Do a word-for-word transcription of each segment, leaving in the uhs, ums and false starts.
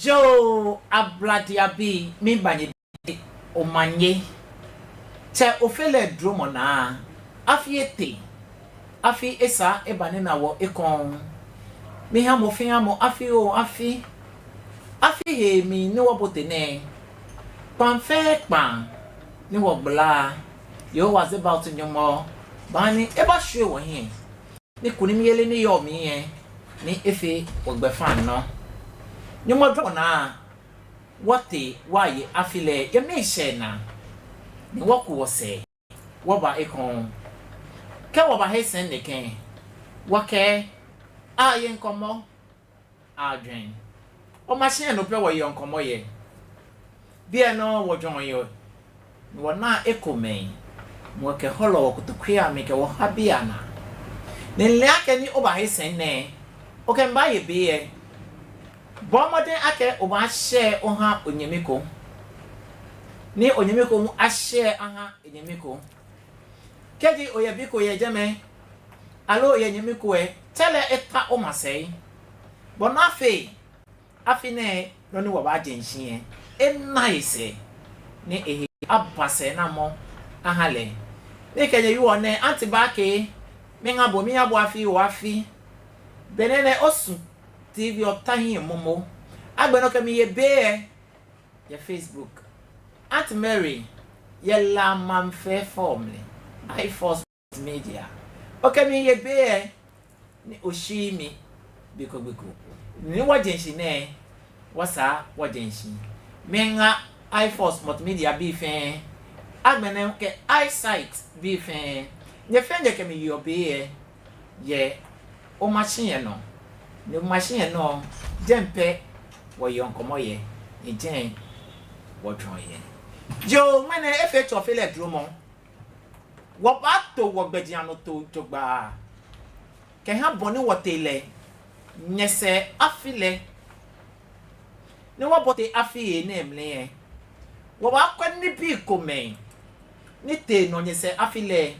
Yoo, Ablade abii, miiba nyɛ dɛŋ, omanye. Tsɛ Ofe lɛ dromɔ naa, afi etee, afi esa eba ni ena wɔ ekoŋŋ. Miiha mɔ fɛɛ mɔ afi oo afi. Afi hee mli ni wɔbote nɛɛ, kpaa fɛɛ kpaa ni wɔgbalaa, Yehowa Zebaot Nyɔŋmɔ baaha ni ebashwie wɔhiɛ, ni kunimyeli ni yɔɔ mli lɛ, ni efee wɔgbɛfaŋnɔ. Nyɔŋmɔ dromɔ naa, wɔtee wɔyaye afi lɛ yɛ miishɛɛ naa, ni wɔku wɔsɛɛ wɔba ekoŋŋ. Kɛ wɔbahe sɛi nɛkɛ, wɔkɛɛ aye ŋkɔmɔ, ajwɛŋ. Omashi lɛ nɔ pɛ wɔyeɔ ŋkɔmɔ yɛ. Biɛ nɔŋŋ wɔjwɛŋɔ yɛ, ni wɔna ekomɛi, ni wɔkɛhɔlɔ wɔkotokui amli kɛ wɔha bii anaa. Ni mile akɛ ni obahe sɛi nɛɛ, okɛ mi baaye be lɛ, bɔɔ mɔdɛŋ akɛ obaashare oha onyɛmi ko, ni onyɛmi ko hu ashare aha enyɛmi ko. Kɛji oyɛ bi ko yɛ jɛmɛ, aloo oyɛ nyɛmi ko lɛ, tsɛ lɛ eta omasɛi. Bɔ ni afee afi nɛɛ nɔ ni wɔbaaje shishi lɛ, ena esɛɛ, ni ehe aba sɛɛnamɔ aha lɛ. Ni kɛ nyɛyɔɔ nɛɛ, Auntie Baakɛ, miiŋa bo, miiha bo afi oo afi. Be nɛɛ nɛɛ osu T V ota hiɛ momo. Agbɛnɛ okɛ mi ye be lɛ yɛ Facebook. Auntie Mary, yɛ La maŋ fɛɛ fɔ mli, iForce Media. Okɛ mi ye be lɛ, ni oshi mi gbi ko gbi ko. Ni wɔje shishi nɛɛ, wɔsaa wɔje shishi. Miiŋa iForce Multimedia bii fɛɛ, agbɛnɛ kɛ Eyesight bii fɛɛ. Nyɛ fɛɛ nyɛkɛ mi yeɔ be lɛ yɛ omashi lɛ nɔ. Ni omashi lɛ nɔ, jɛmɛ pɛ wɔyeɔ ŋkɔmɔ yɛ, ni jɛmɛ wɔjwɛŋɔ yɛ. Yoo, ŋmɛnɛ efee Tsɛ Ofe lɛ dromɔ. Wɔbaato wɔgbɛjianɔtoo jogbaŋŋ kɛha bɔ ni wɔtee lɛ nyɛsɛɛ afi lɛ. Ni wɔbote afi hee nɛɛ mli lɛ, wɔbaakwɛ nibii komɛi ni tee nɔ nyɛsɛɛ afi lɛ,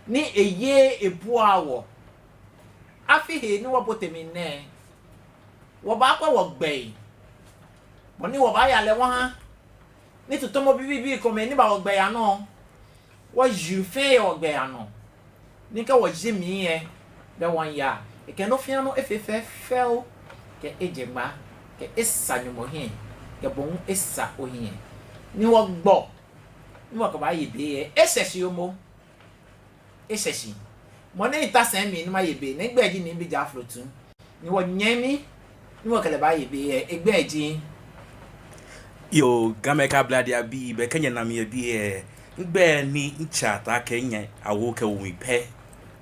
ni eyeee ebuaaa wɔ. Afi hee ni wɔbote mli nɛɛ, wɔbaakwɛ wɔgbɛi, bɔ ni wɔbaaya lɛ wɔha. Ni tutɔmɔ bibii komɛi ni ba wɔgbɛi anɔ, wɔyuru fɛɛ yɛ wɔgbɛi anɔ. Ni kɛ wɔye mli lɛ, bɛ wɔmiiya. Ekɛ nɔ fɛɛ nɔ efee fɛfɛo, kɛ ejɛ ŋma, kɛ esa Nyɔŋmɔ hiɛ, kɛ bo hu esa ohiɛ. Ni wɔgbɔ ni wɔkɛbaaye be lɛ, eshɛ shi momo. Eshɛ shi. Mɔ ni ta sɛi mli ni maye be, ni egbɛi ji Nii Bi Jaflotu. Ni wɔnyɛmi ni wɔkɛ lɛ baaye be lɛ, egbɛi ji. Yoo, Gamɛi kɛ Ablade abii, bɛ kɛ nyɛna mi yɛ biɛ lɛ, migbɛi ni mitsɛ taakɛ nyɛ awo kɛ wo mi pɛ,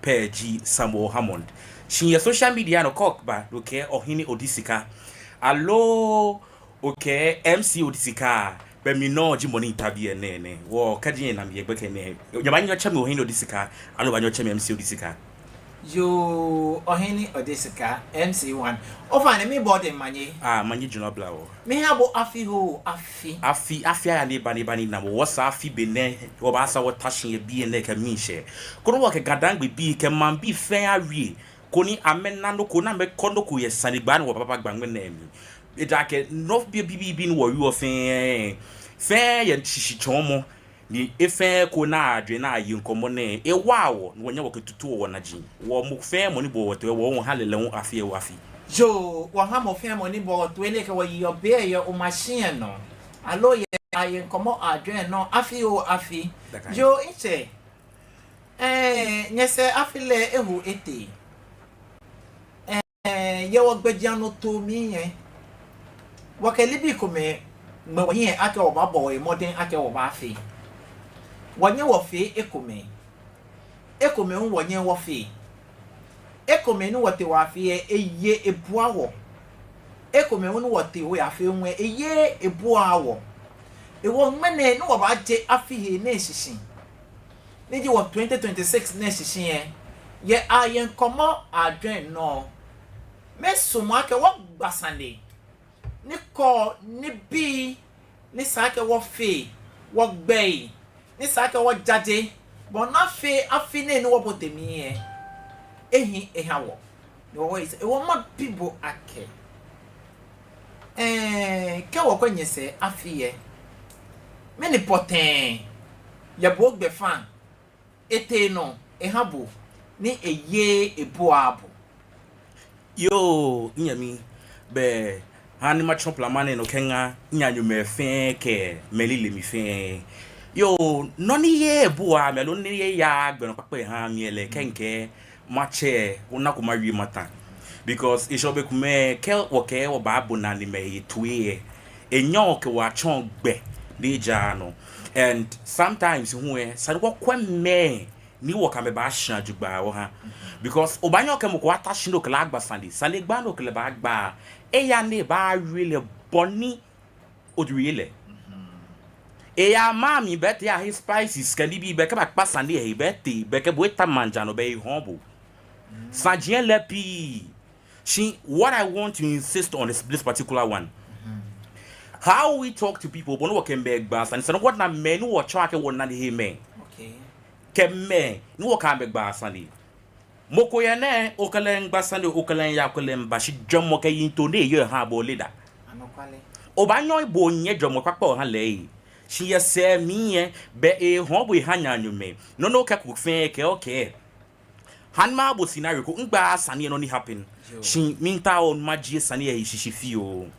pɛ ji Samuel Hammond. Shi yɛ social media nɔ kɛ oba ni okɛɛ Ohene Odisika, aloo okɛɛ M C Odisika, bɛ mi nɔŋŋ ji mɔ ni ta biɛ nɛɛ nɛɛ. Wɔ kɛji nyɛna mi yɛ gbɛkɛ nɛɛ, nyɛbaanyɛ nyɛtsɛ mi Ohene Odisika, aloo nyɛbaanyɛ nyɛtsɛ mi M C Odisika. Yoo, Ohene Odisika, M C one. Ofainɛ, miibɔ bo manye. Ah, manye juro abla wɔ. Miiha bo afi oo afi. Afi, afi aya ni eba ni eba ni ena wɔ. Wɔsaa afi be nɛɛ, wɔbaasaa wɔta shi yɛ biɛ nɛɛ kɛ miishɛɛ. Koni wɔkɛ Ga-Dangme bii kɛ maŋbii fɛɛ awie, koni amɛna nɔ ko, ni amɛkɔ nɔ ko yɛ sanegbaa ni wɔbaaba gbɛ nɛɛ mli. Ejaakɛ nɔ bibii ni wɔwieɔ fɛɛ, fɛɛ yɛ shishitsɔɔmɔ. Ni efee ko ni ajwɛŋ ni aye ŋkɔmɔ nɛɛ, ewa wɔ, ni wɔnyɛ wɔkɛtutu wɔnaji. Wɔ mɔ fɛɛ mɔ ni boɔ wɔ toi, wɔha lɛ lɛ hu afi oo afi. Yoo, wɔha mɔ fɛɛ mɔ ni boɔ wɔ toi ni ekɛ wɔ yeɔ be yɛ omashi lɛ nɔ, aloo yɛ aye ŋkɔmɔ ajwɛŋ nɔ afi oo afi. Dakai. Yoo, mitsɛ, ɛɛ, nyɛsɛɛ afi lɛ eho etee. Ɛɛ, yɛ wɔgbɛjianɔtoo mli lɛ, wɔkɛ nibii komɛi ŋmɛ wɔhiɛ akɛ wɔbaabɔ wɔhe mɔdɛŋ akɛ wɔbaafee. Wɔnyɛ wɔfee ekomɛi. Ekomɛi hu wɔnyɛ wɔfee. Ekomɛi ni wɔtee wɔyafee lɛ, eye ebua wɔ. Ekomɛi hu ni wɔtee wɔyafee hu lɛ, eyeee ebuaaa wɔ. Hewɔ ŋmɛnɛ ni wɔbaaje afi hee nɛɛ shishi, ni ji wɔ twenty twenty-six nɛɛ shishi lɛ, yɛ aye ŋkɔmɔ ajwɛŋ nɔ, miisumɔ akɛ wɔgba sane ni kɔɔ nibii ni sa akɛ wɔfee, wɔgbɛi ni sa akɛ wɔjaje, bɔ ni afee afi nɛɛ ni wɔbote mli lɛ, ehi eha wɔ. Ni wɔ, wɔ, hewɔ mabi bo akɛ, Ɛɛ, kɛ wɔkwɛ nyɛsɛɛ afi lɛ, mɛni pɔtɛɛ yɛ bo gbɛfaŋ etee nɔ eha bo ni eyeee ebuaa bo? Yoo, nyɛmi, bɛ ha ni matsɔ plama nɛɛ nɔ kɛŋa nanemɛi fɛɛ kɛ mɛi lilɛi fɛɛ. Yoo, nɔ ni yeee ebuaa mi aloo nɔ ni yeee eyaaa gbɛ nɔ kpakpa ehaaa mi lɛ, kɛ mikɛɛ matsɛ, ona ko mawie mata. Because eshɛ be komɛi kɛ wɔkɛɛ wɔbaabu nanemɛi toi lɛ, enyɛɔ kɛ wɔ atsɔɔ gbɛ ni ejaaa nɔ. And sometimes hu lɛ, esa ni wɔkwɛ mɛi ni wɔkɛ amɛ baashã jogbaŋŋ wɔha. Because obaanyɛ okɛ mɔ ko ata shi ni okɛ lɛ agba sane, sane gbaa ni okɛ lɛ baagba, eya ni ebaawie lɛ bɔ ni owie lɛ. Eya mami bɛ tee ahe spices kɛ nibii bɛ kɛ bakpa sane lɛ he bɛ tee bɛ kɛ bo eta manja nɔ bɛ ehɔɔ bo. Saji lɛ pii. Shi what I want to insist on is this particular one. How we talk to people, bɔ ni wɔkɛ mɛi gbaa sane, esa ni wɔna mɛi ni wɔtsɛɔ akɛ wɔnanehemɛi. Okay. Kɛ mɛi ni wɔkɛ amɛ gbaa sane. Mɔ ko yɛ nɛɛ, okɛ lɛ miigba sane, okɛ lɛ miiya, okɛ lɛ miiba, shi jwɛŋmɔ kɛ yiŋtoo ni eyɔɔ ehaa bo lɛ da. Anɔkwale. Obaanyɛ bo onyɛ jwɛŋmɔ kpakpa oha lɛ ee. Shi yɛ sɛɛ mli lɛ, bɛ ehɔɔ bo eha nanemɛi. Nɔ ni okɛɛ ko fɛɛ kɛ okɛɛ. Ha ni maha bo scenario ko, migbaaa sane lɛ nɔ ni happen. Yoo. Shi miitao majie sane lɛ he shishi fioo.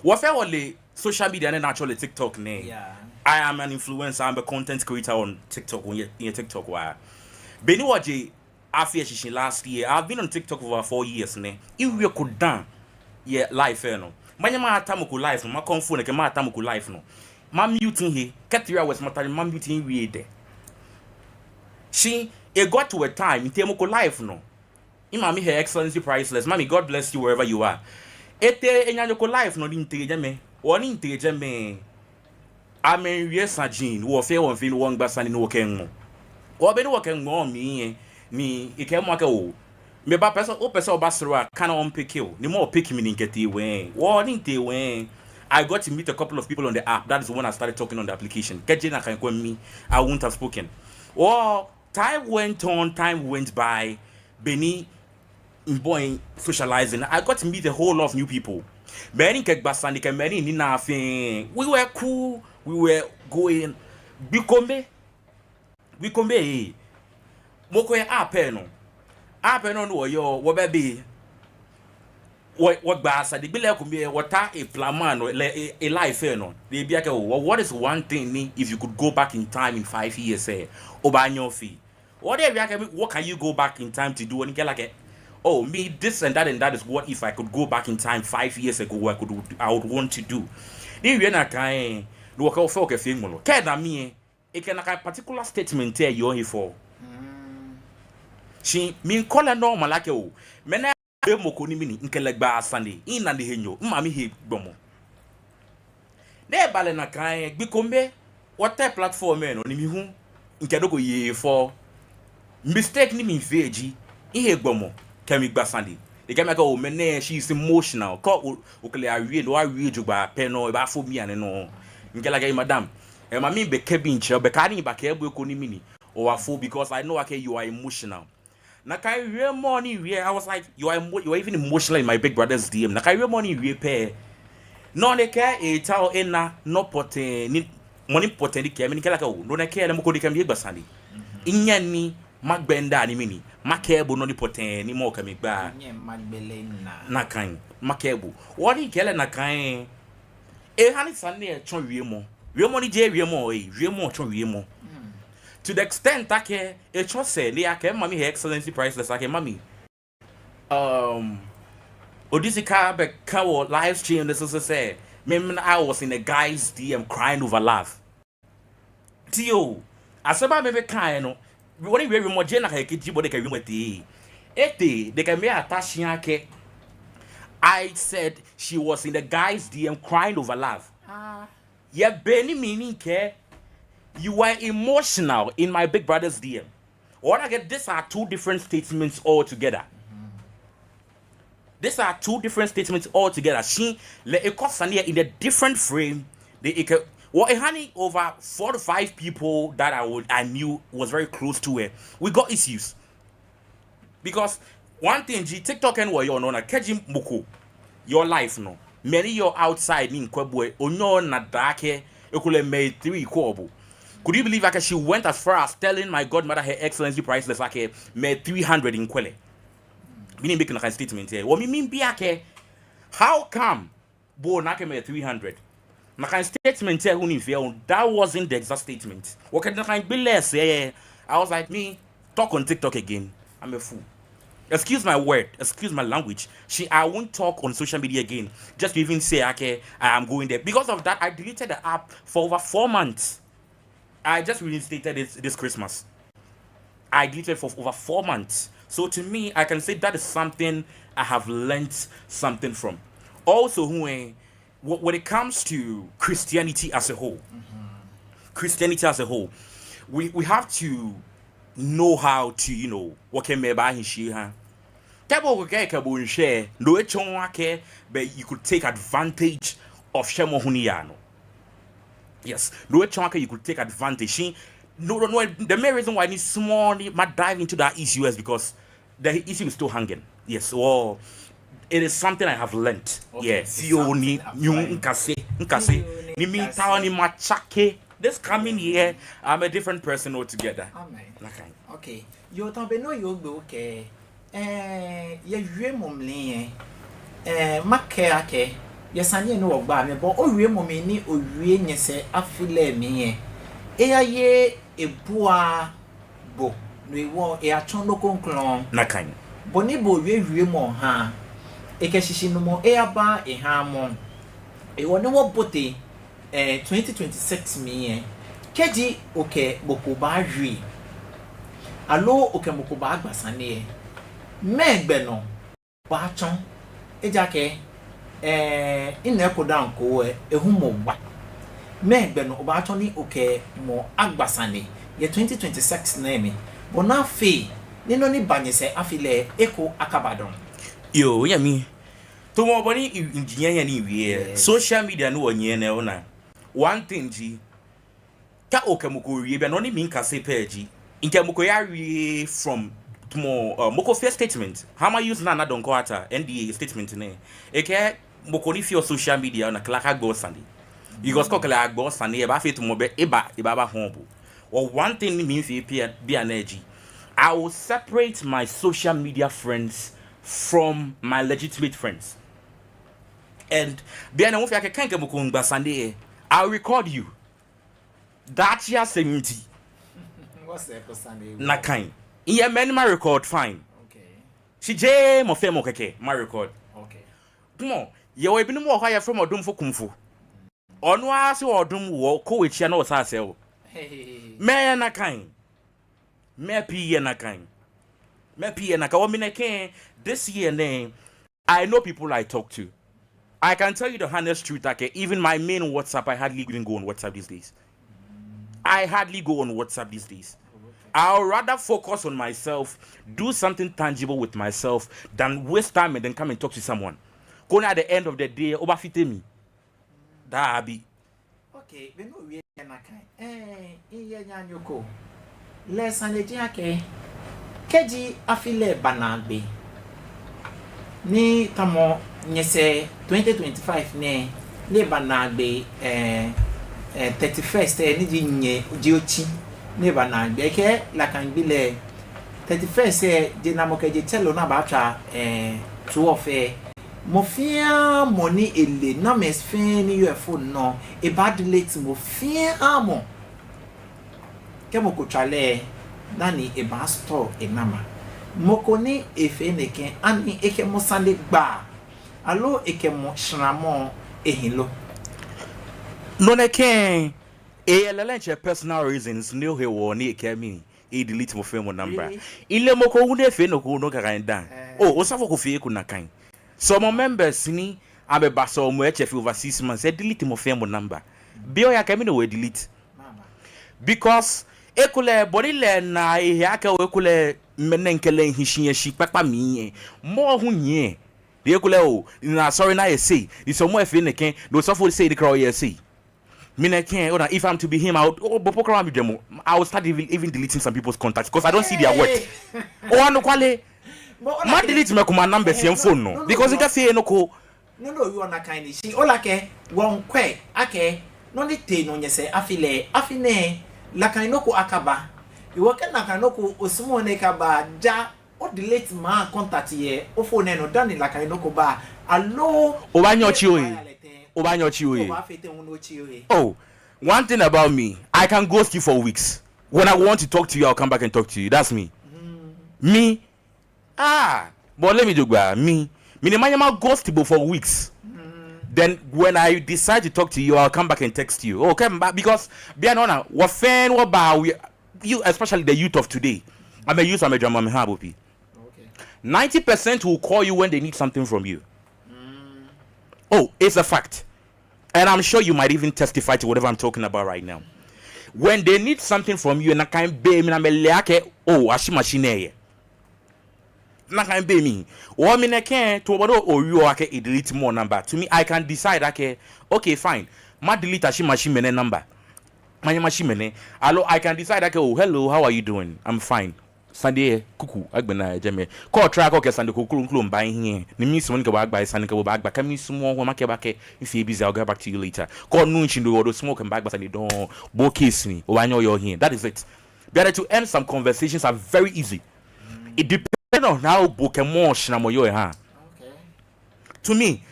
Wɔ fɛɛ wɔle social media nɛɛ ni atsɛɔ lɛ TikTok nɛɛ. Yeah. I am an influencer, I'm a content creator on TikTok, yɛ, yɛ TikTok waa. Be ni wɔje afi lɛ shishi last year, I've been on TikTok for over four years nɛ. Miwieko dã yɛ live lɛ nɔ. Manyɛ mata mɔ ko live nɔ, ma confirm nɛkɛ mata mɔ ko live nɔ. Ma mute mihe, kɛ three hours mata, ma mute mihe miwie edɛŋ. Shi it got to a time, mitee mɔ ko live nɔ. Mimami Her Excellency Priceless, Mami, God bless you wherever you are. Etee enaanyo ko live nɔ ni mitee jɛmɛ. Wɔ ni mitee jɛmɛ, amɛmiiwie saji, wɔ fɛɛ wɔmiifee ni wɔmiigba sane ni wɔkɛmiiŋmɔ. Wɔ be ni wɔkɛmiiŋmɔ mli lɛ, ni ekɛɛ mɔ akɛ oo, mɛɛ ba pɛ sɛɛ, opɛ sɛɛ oba soro a, kɛ ona opick oo, ni mɔ pick mi ni mikɛtee wɛŋ. Wɔ ni mitee wɛŋ, I got to meet a couple of people on the app. That is when I started talking on the application. Kɛji nakai kwɛ mi, I wouldn't have spoken. Wɔ Time went on, time went by. Be ni mibɔi socializing, I got to meet a whole lot of new people. Mɛi ni mikɛgba sane kɛ mɛi ni minina fɛɛ. We were cool, we were going. Gbi kome, gbi kome ee. Mɔ ko yɛ app lɛ nɔ. App lɛ nɔ ni wɔyɔɔ, wɔbɛ be. Wɔ, wɔgba sane, gbi lɛ kome lɛ, wɔta eplama nɔ, lɛ e, e life lɛ nɔ. Ni ebi akɛ oo, what is one thing ni, if you could go back in time in five years lɛ, obaanyɛ ofee? Wɔ ni ebi akɛ mi, what can you go back in time to do? Ni mikɛɛ lɛ akɛ, oh, me, this and that and that is what, if I could go back in time five years ago, what I could, I would want to do. Ni miwie nakai lɛ, ni wɔkɛ, wɔ fɛɛ wɔkɛfee ŋmɔlɔ. Kɛ ena mi lɛ, ekɛ nakai particular statement lɛ yɔɔ he fɛo. Shi miikɔ lɛ nɔ mala akɛ oo, mɛni be mɔ ko ni mi ni mikɛ lɛ gba sane, minanehenyo, mimami he gbɔmɔ. Ni eba lɛ nakai lɛ, gbi kome, wɔtee platform lɛ nɔ ni mi hu, mikɛ nɔ ko ye fɛo. Mistake ni mifee ji, mihe gbɔmɔ kɛ mi gba sane. Ni ekɛɛ mi akɛ oo, mɛni, she is emotional. Kɛ o, okɛ lɛ awie, ni wɔwie jogbaŋŋ pɛ nɔ, ebaafo mi ane nɔ. Mikɛɛ lɛ akɛ madam, eh, mami be kɛ bi ntsɛ, be kɛ ni mibakɛɛ bo eko ni mi ni, obaafo because I know akɛ you are emotional. Nakai wiemɔ ni miwie, I was like, you are emo-, you are even emotional in my big brother's D M. Nakai wiemɔ ni miwie pɛ. Nɔ ni ekɛɛ etao ena nɔ pɔtɛɛ ni, mɔ ni pɔtɛɛ ni kɛɛ mi ni mikɛɛ lɛ akɛ oo, nɔ ni ekɛɛ lɛ mɔ ko ni kɛ mi egba sane. Minyɛŋ ni magbɛ midaa ni mi ni, makɛɛ bo nɔ ni pɔtɛɛ ni mɔ kɛ mi gba. Minyɛŋ magbele naa. Nakai, makɛɛ bo. Wɔ ni mikɛɛ lɛ nakai lɛ, eha ni sane lɛ tsɔ wiemɔ. Wiemɔ ni jeee wiemɔ ee, wiemɔ tsɔ wiemɔ. To the extent akɛ, etsɔ sɛɛ ni akɛɛ mami Her Excellency Priceless akɛ mami, um, Odisika bɛ kɛ wɔ live stream ni sɛsɛsɛ. Me, me, I was in a guy's D M crying over love. Ti oo, asɛba mɛi bɛ kan lɛ nɔ. Wɔ ni wie wiemɔ jeee nakai kɛji bo ni kɛ wiemɔ tee. Etee, ni ekɛ mi ata shi akɛ, I said she was in the guy's D M crying over love. Yɛ be ni mi ni mikɛɛ, you were emotional in my big brother's D M. Ona akɛ, these are two different statements altogether. These are two different statements altogether. Shi lɛ ekɔ sane lɛ in a different frame. Ni ekɛ, wɔ, eha ni over four to five people that I would, I knew was very close to her, we got issues. Because one thing ji TikTok lɛ nɔ wɔyɔɔ nɔ, ona, kɛji mɔ ko yɔɔ live nɔ, mɛi ni yɔɔ outside ni miikwɛ bo lɛ, onyɛɛɛ ona daa akɛ ekolɛ mɛi three kwɛɔ bo. Could you believe akɛ she went as far as telling my godmother, Her Excellency Priceless, akɛ mɛi three hundred miikwɛ lɛ? Mɛni make nakai statement lɛ? Wɔ mi miibi akɛ, how come bo ona akɛ mɛi three hundred? Nakai statement lɛ hu ni mifee lɛ, that wasn't the exact statement. Wɔkɛ nakai gbi lɛ sɛɛ, I was like, me, talk on TikTok again? I'm a fool. Excuse my word, excuse my language. Shi, I won't talk on social media again. Just to even say, okay, I am going there. Because of that, I deleted the app for over four months. I just reinstated it this Christmas. I deleted for over four months. So to me, I can say that is something I have learnt something from. Also, hu, eh, wh- when it comes to Christianity as a whole, Christianity as a whole, we, we have to know how to, you know, wɔkɛ mɛi baahi shi ahã. Kɛ bo okɛɛ kɛ bo miishɛ, no etsɔɔɔ akɛ, but you could take advantage of shɛmɔ hu ni yaa nɔ. Yes, no etsɔɔɔ akɛ you could take advantage. Shi, no, no, no, the main reason why ni small ni ma dive into that issue is because the issue is still hanging. Yes, well, it is something I have learnt. Okay, yeah, it's fioo ni, something you, I've learned. Mikase, mikase. Fioo ni, ni mikase. Mitao ni matsake. This coming year, I'm a different person altogether. Amen. Nakai. Okay. Yoo, tamɔ bɔ ni oyɔɔ gbɛ okɛɛ, eh, yɛ wiemɔ mli lɛ, eh, makɛɛ akɛ, yɛ sane lɛ ni wɔgba mli, bɔ owiemɔ mli ni owie nyɛsɛɛ afi lɛ mli lɛ, eyaye ebua bo, no hewɔ eyatsɔ nɔ ko krɔŋkrɔŋ. Nakai. Bɔ ni bo owie wiemɔ ha, ekɛ shishinumɔ eyaba eha mɔ. Hewɔ ni wɔbote, eh, twenty twenty-six mli lɛ, kɛji okɛ mɔ ko baawie, aloo okɛ mɔ ko baagba sane lɛ, mɛɛ gbɛ nɔ obaatsɔ? Ejaakɛ, eh, ina eko dani ko lɛ, ehu mɔ gba. Mɛɛ gbɛ nɔ obaatsɔ ni okɛ mɔ agba sane yɛ twenty twenty-six nɛɛ mli, bɔ ni afee ni nɔ ni ba nyɛsɛɛ afi lɛ eko akaba dɔŋŋ? Yoo, onyɛmi. Tamɔ bɔ ni i, i, nyiɛ yɛ ni wie. Yes. Social media ni wɔnyiɛ nɛɛ, ona. One thing ji, kɛ okɛ mɔ ko wie, bianɛ nɔ ni mikase pɛ ji, mikɛ mɔ ko yawie from tamɔ, uh, mɔ ko fee statement. Hama use Nana Donkor Atta, N D A statement nɛɛ. Ekɛɛ mɔ ko ni feɔ social media, ona, kɛ lɛ akagba osane. Because kɛ okɛ lɛ agba osane lɛ, ebaafee tamɔ bɛ, eba, ebaaba hɔ bo. Or one thing ni mifee bianɛ ji, I will separate my social media friends from my legitimate friends. And bianɛ mifee akɛ kɛ mikɛ mɔ ko miigba sane lɛ, I will record you. That ya seventy. Nakai. Miyɛ mɛi ni ma record, fine. Okay. Shi jeee mɔ fɛɛ mɔ kɛkɛ ma record. Okay. Tamɔ, yɛ wɔ ebi ni mɔ ko ayɛ frɛ mɔ dumfo kumfo. Ɔnu asi wɔ dum wɔ ko we chia na osa sɛ o. Hey. Mɛi yɛ nakai. Mɛi pii yɛ nakai. Mɛi pii yɛ nakai. Wɔ mi nɛkɛ, this year nɛɛ, I know people I talk to. I can tell you the honest truth, akɛ even my main WhatsApp, I hardly even go on WhatsApp these days. I hardly go on WhatsApp these days. I would rather focus on myself, do something tangible with myself, than waste time and then come and talk to someone. Koni at the end of the day, obafite mi. Dabi. Okay, be no wie nakai. Eh, miyɛ naanyo ko. Lɛ sane ji akɛ, kɛji afi lɛ ba naagbee, ni tamɔ nyɛsɛɛ twenty twenty-five nɛɛ, ni eba naagbee, eh, eh, thirty-first, eh, ni ji nyɛ, ji otsi, ni eba naagbee, kɛ nakai gbi lɛ, thirty-first, eh, jenamɔ kɛ jetsɛremɔ ni baatswa, eh, twelve, eh, mɔ fɛɛ mɔ ni ele, numbers fɛɛ ni yɔɔ ephone nɔ, ebaa delete mɔ fɛɛ mɔ. Kɛ mɔ ko tswa lɛ, dani ebaa store enumber. Mɔ ko ni efee nɛkɛ, ani ekɛ mɔ sane gba, aloo ekɛ mɔ shramɔ ehi lo? No nɛkɛ, eyɛ lɛlɛ ntsɛ personal reasons ni hewɔ ni ekɛɛ mi e delete mɔ fɛɛ mɔ number. Really? Mile mɔ ko hu ni efee nɔ ko nɔ kaka nda. Eh. Oh, osɔfo ko fee eko nakai. Some members ni amɛba sɔlemɔ etsɛ fi over six months, e delete mɔ fɛɛ mɔ number. Be oya kɛ mi no we delete. Mama. Because ekolɛ bɔ ni lɛ na ehe akɛ ekolɛ mɛnɛ mikɛ lɛ hi shi yɛ shi kpakpa mli lɛ, mɔ hu nyiɛ. Ni ekolɛ o, na sorry na yɛ sei, ni sɔlemɔ efee nɛkɛ, no osɔfo sei ni kra yɛ sei. Mi nɛkɛ, ona, if I'm to be him, I would, oh, but program with them, I will start even, even deleting some people's contacts because I don't see their worth. Hey! Oh, anɔkwale. But ona, ma delete mɛi komɛi anumbers yɛ phone nɔ. No, no, because no. Mikafee nɔ ko. Nɔ ni oyɔɔ nakai ni, shi ole akɛ wɔmiikwɛ akɛ nɔ ni tee nɔ nyɛsɛɛ afi lɛ, afi nɛɛ nakai nɔ ko akaba. Hewɔ kɛ nakai nɔ ko osumɔɔ ni ekaba, ja odelete maŋ contact yɛ ophone lɛ nɔ dani nakai nɔ ko ba. Aloo obaanyɛ otsi ohe. Obaanyɛ otsi ohe. Obaafee tɛŋŋ ni otsi ohe? Oh, one thing about me, I can ghost you for weeks. When I want to talk to you, I'll come back and talk to you. That's me. Me, ah, but let me do that. Me, me ni manyɛ ma ghost bo for weeks. Then when I decide to talk to you, I'll come back and text you. Oh, come back, because bianɛ ona, wɔ fɛɛ wɔba, we, you, especially the youth of today, amɛuse amɛjwɛŋmɔ amɛha bo pii. Okay. Ninety percent will call you when they need something from you. Oh, it's a fact. And I'm sure you might even testify to whatever I'm talking about right now. When they need something from you, nakai be mli ni amɛle akɛ, oh, ashi machine yɛ. Nakai be mli. Or mi nɛkɛ, to obaado owie akɛ edelete mɔ number. To me, I can decide akɛ, okay, fine. Madelete ashi machine mɛnɛ number. Manyɛ mashi mɛnɛ. Aloo I can decide akɛ, oh, hello, how are you doing? I'm fine. Sane lɛ, kuku, agbɛnɛ ejɛ mli. Kɛ otry akɛ okɛ sane ko kroko miiba mihiɛ, ni miisumɔ ni mikɛ bo agba, sane ni mikɛ bo baagba. Kɛ miisumɔ hu makɛɛ bo akɛ mifee busy, I'll get back to you later. Kɛ onu shishi ni odo sumɔ okɛ mi baagba sane dɔŋŋ, bo case ni, obaanyɛ oya ohiɛ. That is it. Bianɛ to end some conversations are very easy. It depends on how bo kɛ mɔ shramɔ yɔɔ yɛ ha. Okay. To me,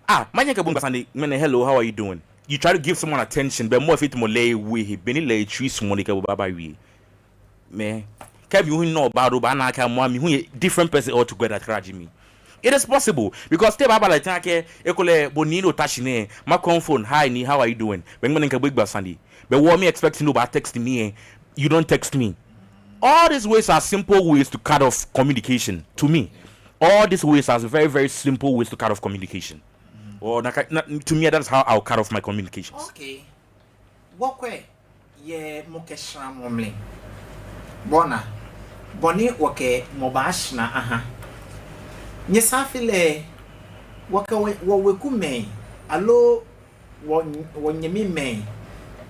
ah, manyɛ mikɛ bo migba sane, mɛnɛ, hello, how are you doing? You try to give someone attention, but mɔ fɛɛ mɔ lɛ ewo ehe, beni lɛ etsui sumɔɔ ni ekɛ bo baabawie. Mɛɛ, kɛ mi hu ni obaado obaana akɛ mɔ, mi hu yɛ different person altogether, kɛji mi. It is possible, because te baaba lɛ tɛŋŋ akɛ, ekolɛ bo ni no ta shi nɛɛ, makɔ phone, hi ni, how are you doing? Be ŋmɛnɛ mikɛ bo egba sane. But wɔ mi expect ni obaa text mi lɛ, you don't text me. All these ways are simple ways to cut off communication. To me, all these ways are very, very simple ways to cut off communication. Or na, na, to me, that's how I'll cut off my communications. Okay. Wɔkwɛ yɛ mɔ kɛ shramɔ mli. Bɔ ni, bɔ ni wɔkɛ mɔ baashra aha. Nyɛsɛɛ afi lɛ, wɔkɛ wɔ, wɔwekumɛi, aloo wɔ, wɔnyɛmimɛi,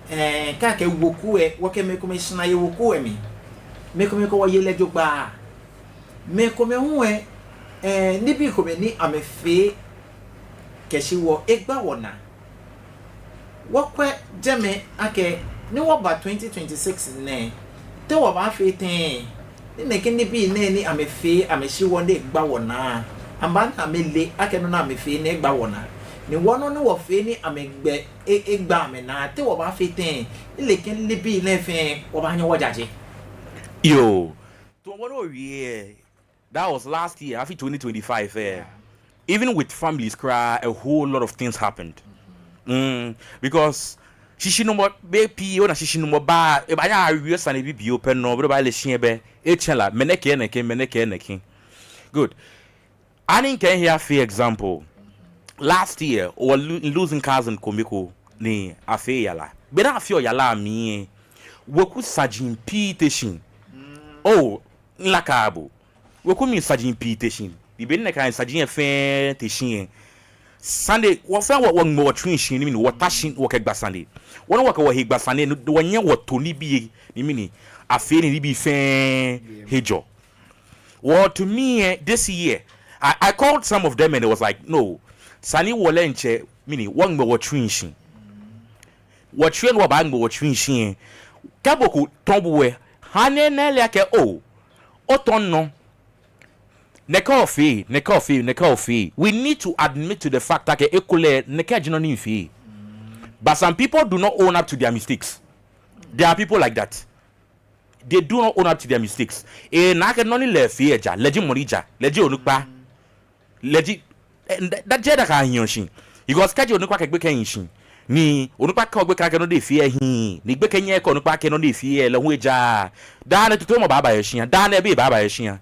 eh, kɛ akɛɛ weku lɛ, wɔkɛ mɛi komɛi shra yɛ weku lɛ mli. Mɛi komɛi kɛ wɔ yeɔ lɛ jogbaŋŋ. Mɛi komɛi hu lɛ, eh, nibii komɛi ni amɛfee kɛshi wɔ egba wɔnaa. Wɔkwɛ jɛmɛ akɛ, ni wɔba twenty twenty-six nɛɛ, te wɔbaafee tɛŋŋ ni nɛkɛ nibii nɛɛ ni amɛfee amɛshi wɔ ni egba wɔnaa, amɛbaana amɛle akɛ nɔ ni amɛfee nɛɛ egba wɔnaa. Ni wɔ nɔ ni wɔfee ni amɛgbɛ e, egba amɛnaa, te wɔbaafee tɛŋŋ ni nɛkɛ nibii nɛɛ fɛɛ wɔbaanyɛ wɔjaje? Yoo. To wɔ nɔ wie, that was last year, afi twenty twenty-five, eh. Yeah. Even with families koraa, a whole lot of things happened. Mm, because shishinumɔ, bei pii, ona shishinumɔ baa, ebaanyɛ awie sane bibioo pɛ nɔ, bɛ obaale shi ebɛ, etsɛŋ la, mɛnɛ kɛɛ nɛkɛ, mɛnɛ kɛɛ nɛkɛ. Good. Ani mikɛ mihe afee example. Last year, wɔ lo, losing cousin kome ko ni afee yara. Beni afeɔ yara lɛ mli lɛ, weku saji pii te shi. Oh, milakaa bo. Weku mli saji pii te shi. Ni beni nɛkɛ saji lɛ fɛɛ te shi lɛ, sane, wɔ fɛɛ wɔ, wɔŋmɛ wɔtsui shi ni mɛni, wɔta shi wɔkɛgba sane. Wɔ nɔ wɔkɛ wɔhe gba sane, ni wɔnyɛ wɔto nibii, ni mɛni, afee ni nibii fɛɛ he jɔ. Well, to me, eh, this year, I, I called some of them and it was like, no, sane wɔ lɛ ntsɛ, mɛni, wɔŋmɛ wɔtsui shi. Wɔtsui ni wɔbaaŋmɛ wɔtsui shi lɛ, kɛ mɔ ko tɔ̃ bo lɛ, ha ni ele akɛ, oh, otɔ̃ nɔ. Nɛkɛ ofee, nɛkɛ ofee, nɛkɛ ofee. We need to admit to the fact akɛ ekolɛ nɛkɛ ji nɔ ni mifee. But some people do not own up to their mistakes. There are people like that. They do not own up to their mistakes. Enaa akɛ nɔ ni lɛ efee lɛ ja, lɛ ji mɔ ni ja, lɛ ji onukpa. Lɛ ji, eh, da, da, jeee da ka hiɔ shi. Because kɛji onukpa kɛ gbekɛ hi shi, ni onukpa kɛɔ gbekɛ akɛ nɔ ni efee lɛ hiii, ni gbekɛ nyɛɛɛ ekɛɛ onukpa akɛ nɔ ni efee lɛ, lɛ hu ejaaa, daa nɛɛ totoomɔ baaba yɛ shia, daa nɛɛ bei baaba yɛ shia.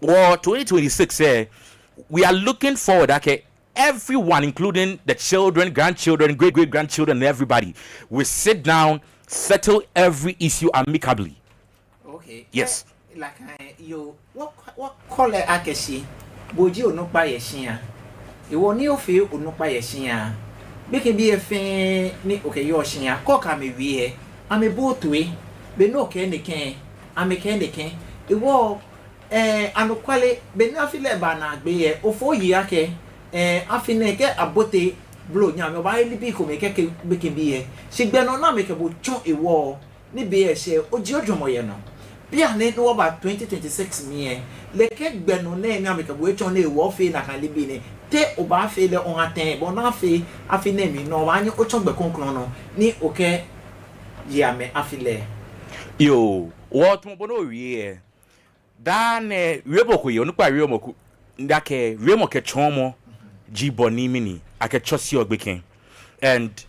Wɔ twenty twenty-six lɛ, we are looking forward akɛ everyone, including the children, grandchildren, great-great-grandchildren, and everybody, we sit down, settle every issue amicably. Okay. Yes. Eh, like, eh, yoo, wɔ, wɔkɔ lɛ akɛ shi, bo ji onukpa yɛ shia. Hewɔ ni ofee onukpa yɛ shia, gbekɛbii lɛ fɛɛ ni okɛyɔɔ shia, kɛ okɛ amɛ wie lɛ, amɛbooo toi. Beni okɛɛ nɛkɛ, amɛkɛɛ nɛkɛ. Hewɔ, eh, anɔkwale, beni afi lɛ baa naagbee lɛ, ofɔɔ oyi akɛ, Ɛɛ, afi nɛɛ kɛ abote blɔ nyɛ amɛ, obaaye nibii komɛi kɛkɛ gbekɛbii lɛ. Shi gbɛ nɔ ni amɛkɛ bo tsɔ hewɔ, nibii lɛ shɛ, oji ojɔɔmɔ yɛ nɔ. Bianɛ ni wɔba twenty twenty-six mli lɛ, nɛkɛ gbɛ nɔ nɛɛ ni amɛkɛ bo etsɔ nɛɛ hewɔ ofee nakai nibii nɛɛ. Te obaafee lɛ oha tɛŋŋ, bɔ ni afee afi nɛɛ mli nɔ, obaanyɛ otsɔ gbɛ krɔŋkrɔŋ nɔ ni okɛye amɛ afi lɛ? Yoo, wɔtumɔ bɔ ni owie lɛ. Daa nɛɛ wiemɔ ko yɛ, onukpa wiemɔ ko, akɛ wiemɔ kɛ tsɔɔmɔ ji bɔ ni mɛni akɛtsɔseɔ gbekɛ. And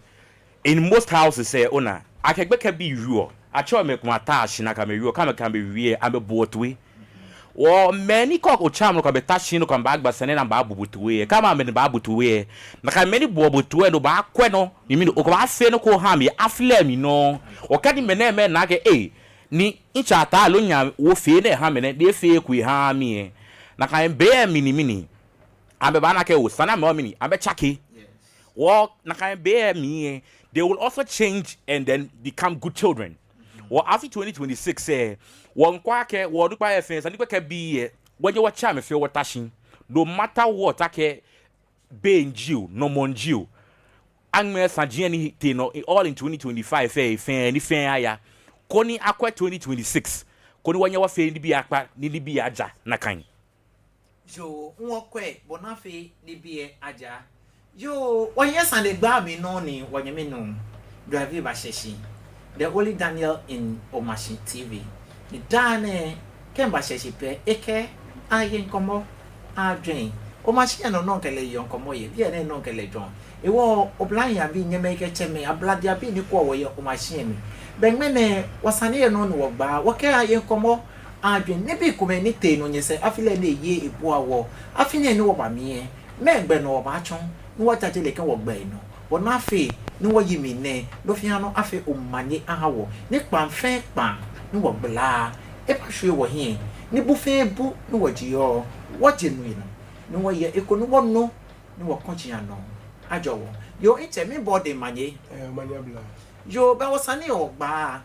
in most houses lɛ, ona akɛ gbekɛbii wieɔ, atsɛɔ amɛ komɛi ataa shi ni akɛ amɛ wieɔ, kɛ amɛkɛ amɛ wie lɛ, amɛboɔ toi. Hewɔ mɛi ni kɛ otsa amɛ nɔ ko amɛta shi nɔ ko amɛbaagba sane ni amɛbaabu bo toi lɛ, kɛ amɛ ni baabu toi lɛ, nakai mɛi ni buɔ bo toi lɛ, no obaakwɛ nɔ ni mɛni okɛbaafee nɔ ko oha amɛ afi lɛ mli nɔ. Hewɔ kɛ ni mɛnɛɛmɛi na akɛ, ee, ni mitsɛ ataa loo nyɛ, wɔfee nɛ ha mɛnɛ, ni efeee eko ehaaa mi lɛ, nakai be lɛ mli ni mɛni amɛbaana akɛ oo, esa ni amɛ hu mɛni, amɛtsake. Hewɔ nakai be lɛ mli lɛ, they will also change and then become good children. Hewɔ afi twenty twenty-six lɛ, wɔmiikwɛ akɛ wɔnukpai lɛ fɛɛ, esa ni gbekɛbii lɛ, wɔnyɛ wɔtsɛ amɛ fɛɛ wɔta shi. No matter what, akɛ bei ji o, nɔmɔ ji o, aŋmɛɛ saji lɛ ni tee nɔ, all in twenty twenty-five lɛ, fɛɛ ni fɛɛ aya, koni akwɛ twenty twenty-six, koni wɔnyɛ wɔfee nibii akpa, ni nibii aja nakai. Yoo, wɔkwɛ bɔ ni afee nibii lɛ aja. Yoo, wɔyɛ sanegbaa mli nɔ ni wɔnyɛmi nuu Drive bashɛ shi, the only Daniel in Omashi T V. Ni daa nɛɛ kɛ mibashɛ shi pɛ, ekɛ aye ŋkɔmɔ ajwɛŋ. Omashi lɛ nɔ nɔŋŋ mikɛ lɛ yeɔ ŋkɔmɔ yɛ, biɛ nɛɛ nɔŋŋ mikɛ lɛ jwɛŋɔ. Hewɔ oblahii abii, nyɛmɛi kɛ tsɛmɛi, abladiabii ni kwɛɔ wɔ yɛ Omashi lɛ mli, bɛ ŋmɛnɛ wɔsane lɛ nɔ ni wɔgbaa, wɔkɛ aye ŋkɔmɔ ajwɛŋ nibii komɛi ni tee nɔ nyɛsɛɛ afi lɛ ni eye ebua wɔ. Afi nɛɛ ni wɔba mli lɛ, mɛɛ gbɛ nɔ wɔbaatsɔ ni wɔjaje lɛ kɛ wɔgbɛi nɔ, bɔ ni afee ni wɔyi mli nɛɛ, nɔ fɛɛ nɔ afee omanye aha wɔ, ni kpaŋ fɛɛ kpaŋ ni wɔgbala lɛ, ebashwie wɔhiɛ, ni bu fɛɛ bu ni wɔjieɔ, wɔje nu yɛ nɔ, ni wɔye eko ni wɔnu, ni wɔkɔji anɔ ajɔ wɔ. Yoo, mitsɛ, miibɔ odɛŋ manye. Ɛɛ, manye aba. Yoo, bɛ wɔsane lɛ wɔgbaa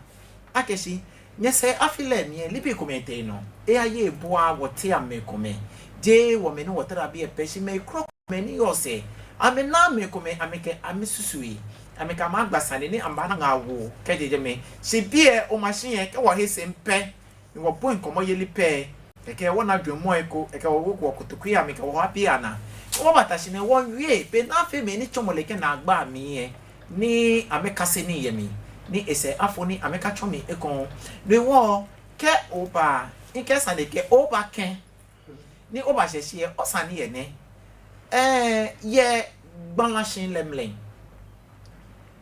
akɛ shi nyɛsɛɛ afi lɛ mli lɛ, nibii komɛi tee nɔ, eyaye ebua wɔ, te amɛ komɛi. Jeee wɔ mɛi ni wɔtara biɛ pɛ, shi mɛi krokomɛi ni yɔɔ sɛɛ, amɛna mɛi komɛi, amɛkɛ amɛsusui, amɛkɛ amɛ agba sane ni amɛbaana ŋaawoo kɛjɛ jɛmɛ. Shi biɛ Omashi lɛ, kɛ wɔhe sɛɛ pɛ ni wɔbɔi ŋkɔmɔyeli pɛ, kɛkɛ wɔna jwɛŋmɔ lɛ eko, kɛkɛ wɔwo wɔkotokui amli kɛ wɔha biɛ anaa. Wɔbata shi nɛɛ wɔwie, bɔ ni afee mɛi ni tsɔmɔ lɛ kɛ naagba mli lɛ, ni amɛkase nii yɛ mli, ni esɛɛ afo ni amɛkatsɔ mli ekoŋŋ. No hewɔ kɛ oba, mikɛ sane kɛ oba kɛ, ni obashɛ shi lɛ, osane lɛ nɛ. Ɛɛ, yɛ gbalashihilɛ mli,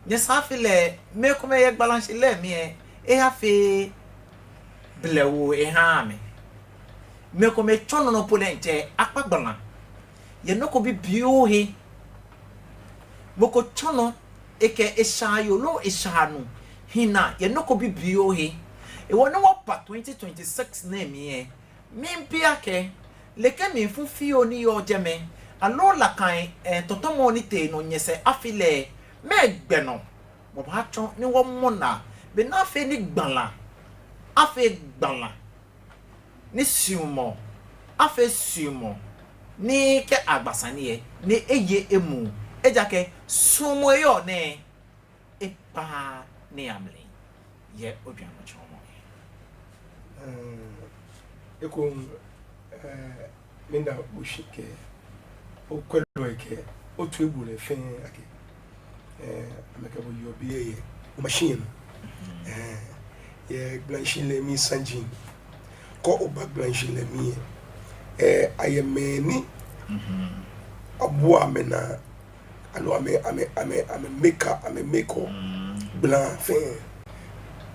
nyɛsɛɛ afi lɛ, mɛi komɛi yɛ gbalashihilɛ mli lɛ, eyaafee blɛoo ehaaa amɛ. Mɛi komɛi tsɔ nɔ ni po lɛ ŋtsɛ akpa gbala yɛ nɔ ko bibioo he. Mɔ ko tsɔ nɔ, ekɛ eshaayoo loo eshaanuu hi naa yɛ nɔ ko bibioo he. Hewɔ ni wɔba twenty twenty-six nɛɛ mli lɛ, miibi akɛ, nɛkɛ mlifu fioo ni yɔɔ jɛmɛ, aloo nakai, ɛɛ, tɔtɔmɔ ni tee nɔ nyɛsɛɛ afi lɛ, mɛɛ gbɛ nɔ wɔbaatsɔ ni wɔmɔ naa, bɔ ni afee ni gbala afee gbala, ni suɔmɔ afee suɔmɔ, ni kɛ agba sane lɛ, ni eye emuu, ejaakɛ suɔmɔ eyɔɔ nɛɛ, ekpaaa nii amli yɛ ojwɛŋmɔ tsɔɔmɔ. Ɛɛ, ekoŋŋ, ɛɛ, miida bo shi kɛ okwɛlɔi kɛ otoibolɔi fɛɛ akɛ, ɛɛ, amɛkɛ bo yeɔ biɛ yɛ Omashi lɛ nɔ. Ɛɛ, yɛ gbalashihilɛ mli saji, kɛ oba gbalashihilɛ mli lɛ, ɛɛ, ayɛ mɛi ni abua amɛnaa, aloo amɛ, amɛ, amɛ, amɛ make-up, amɛ make-up gbala fɛɛ.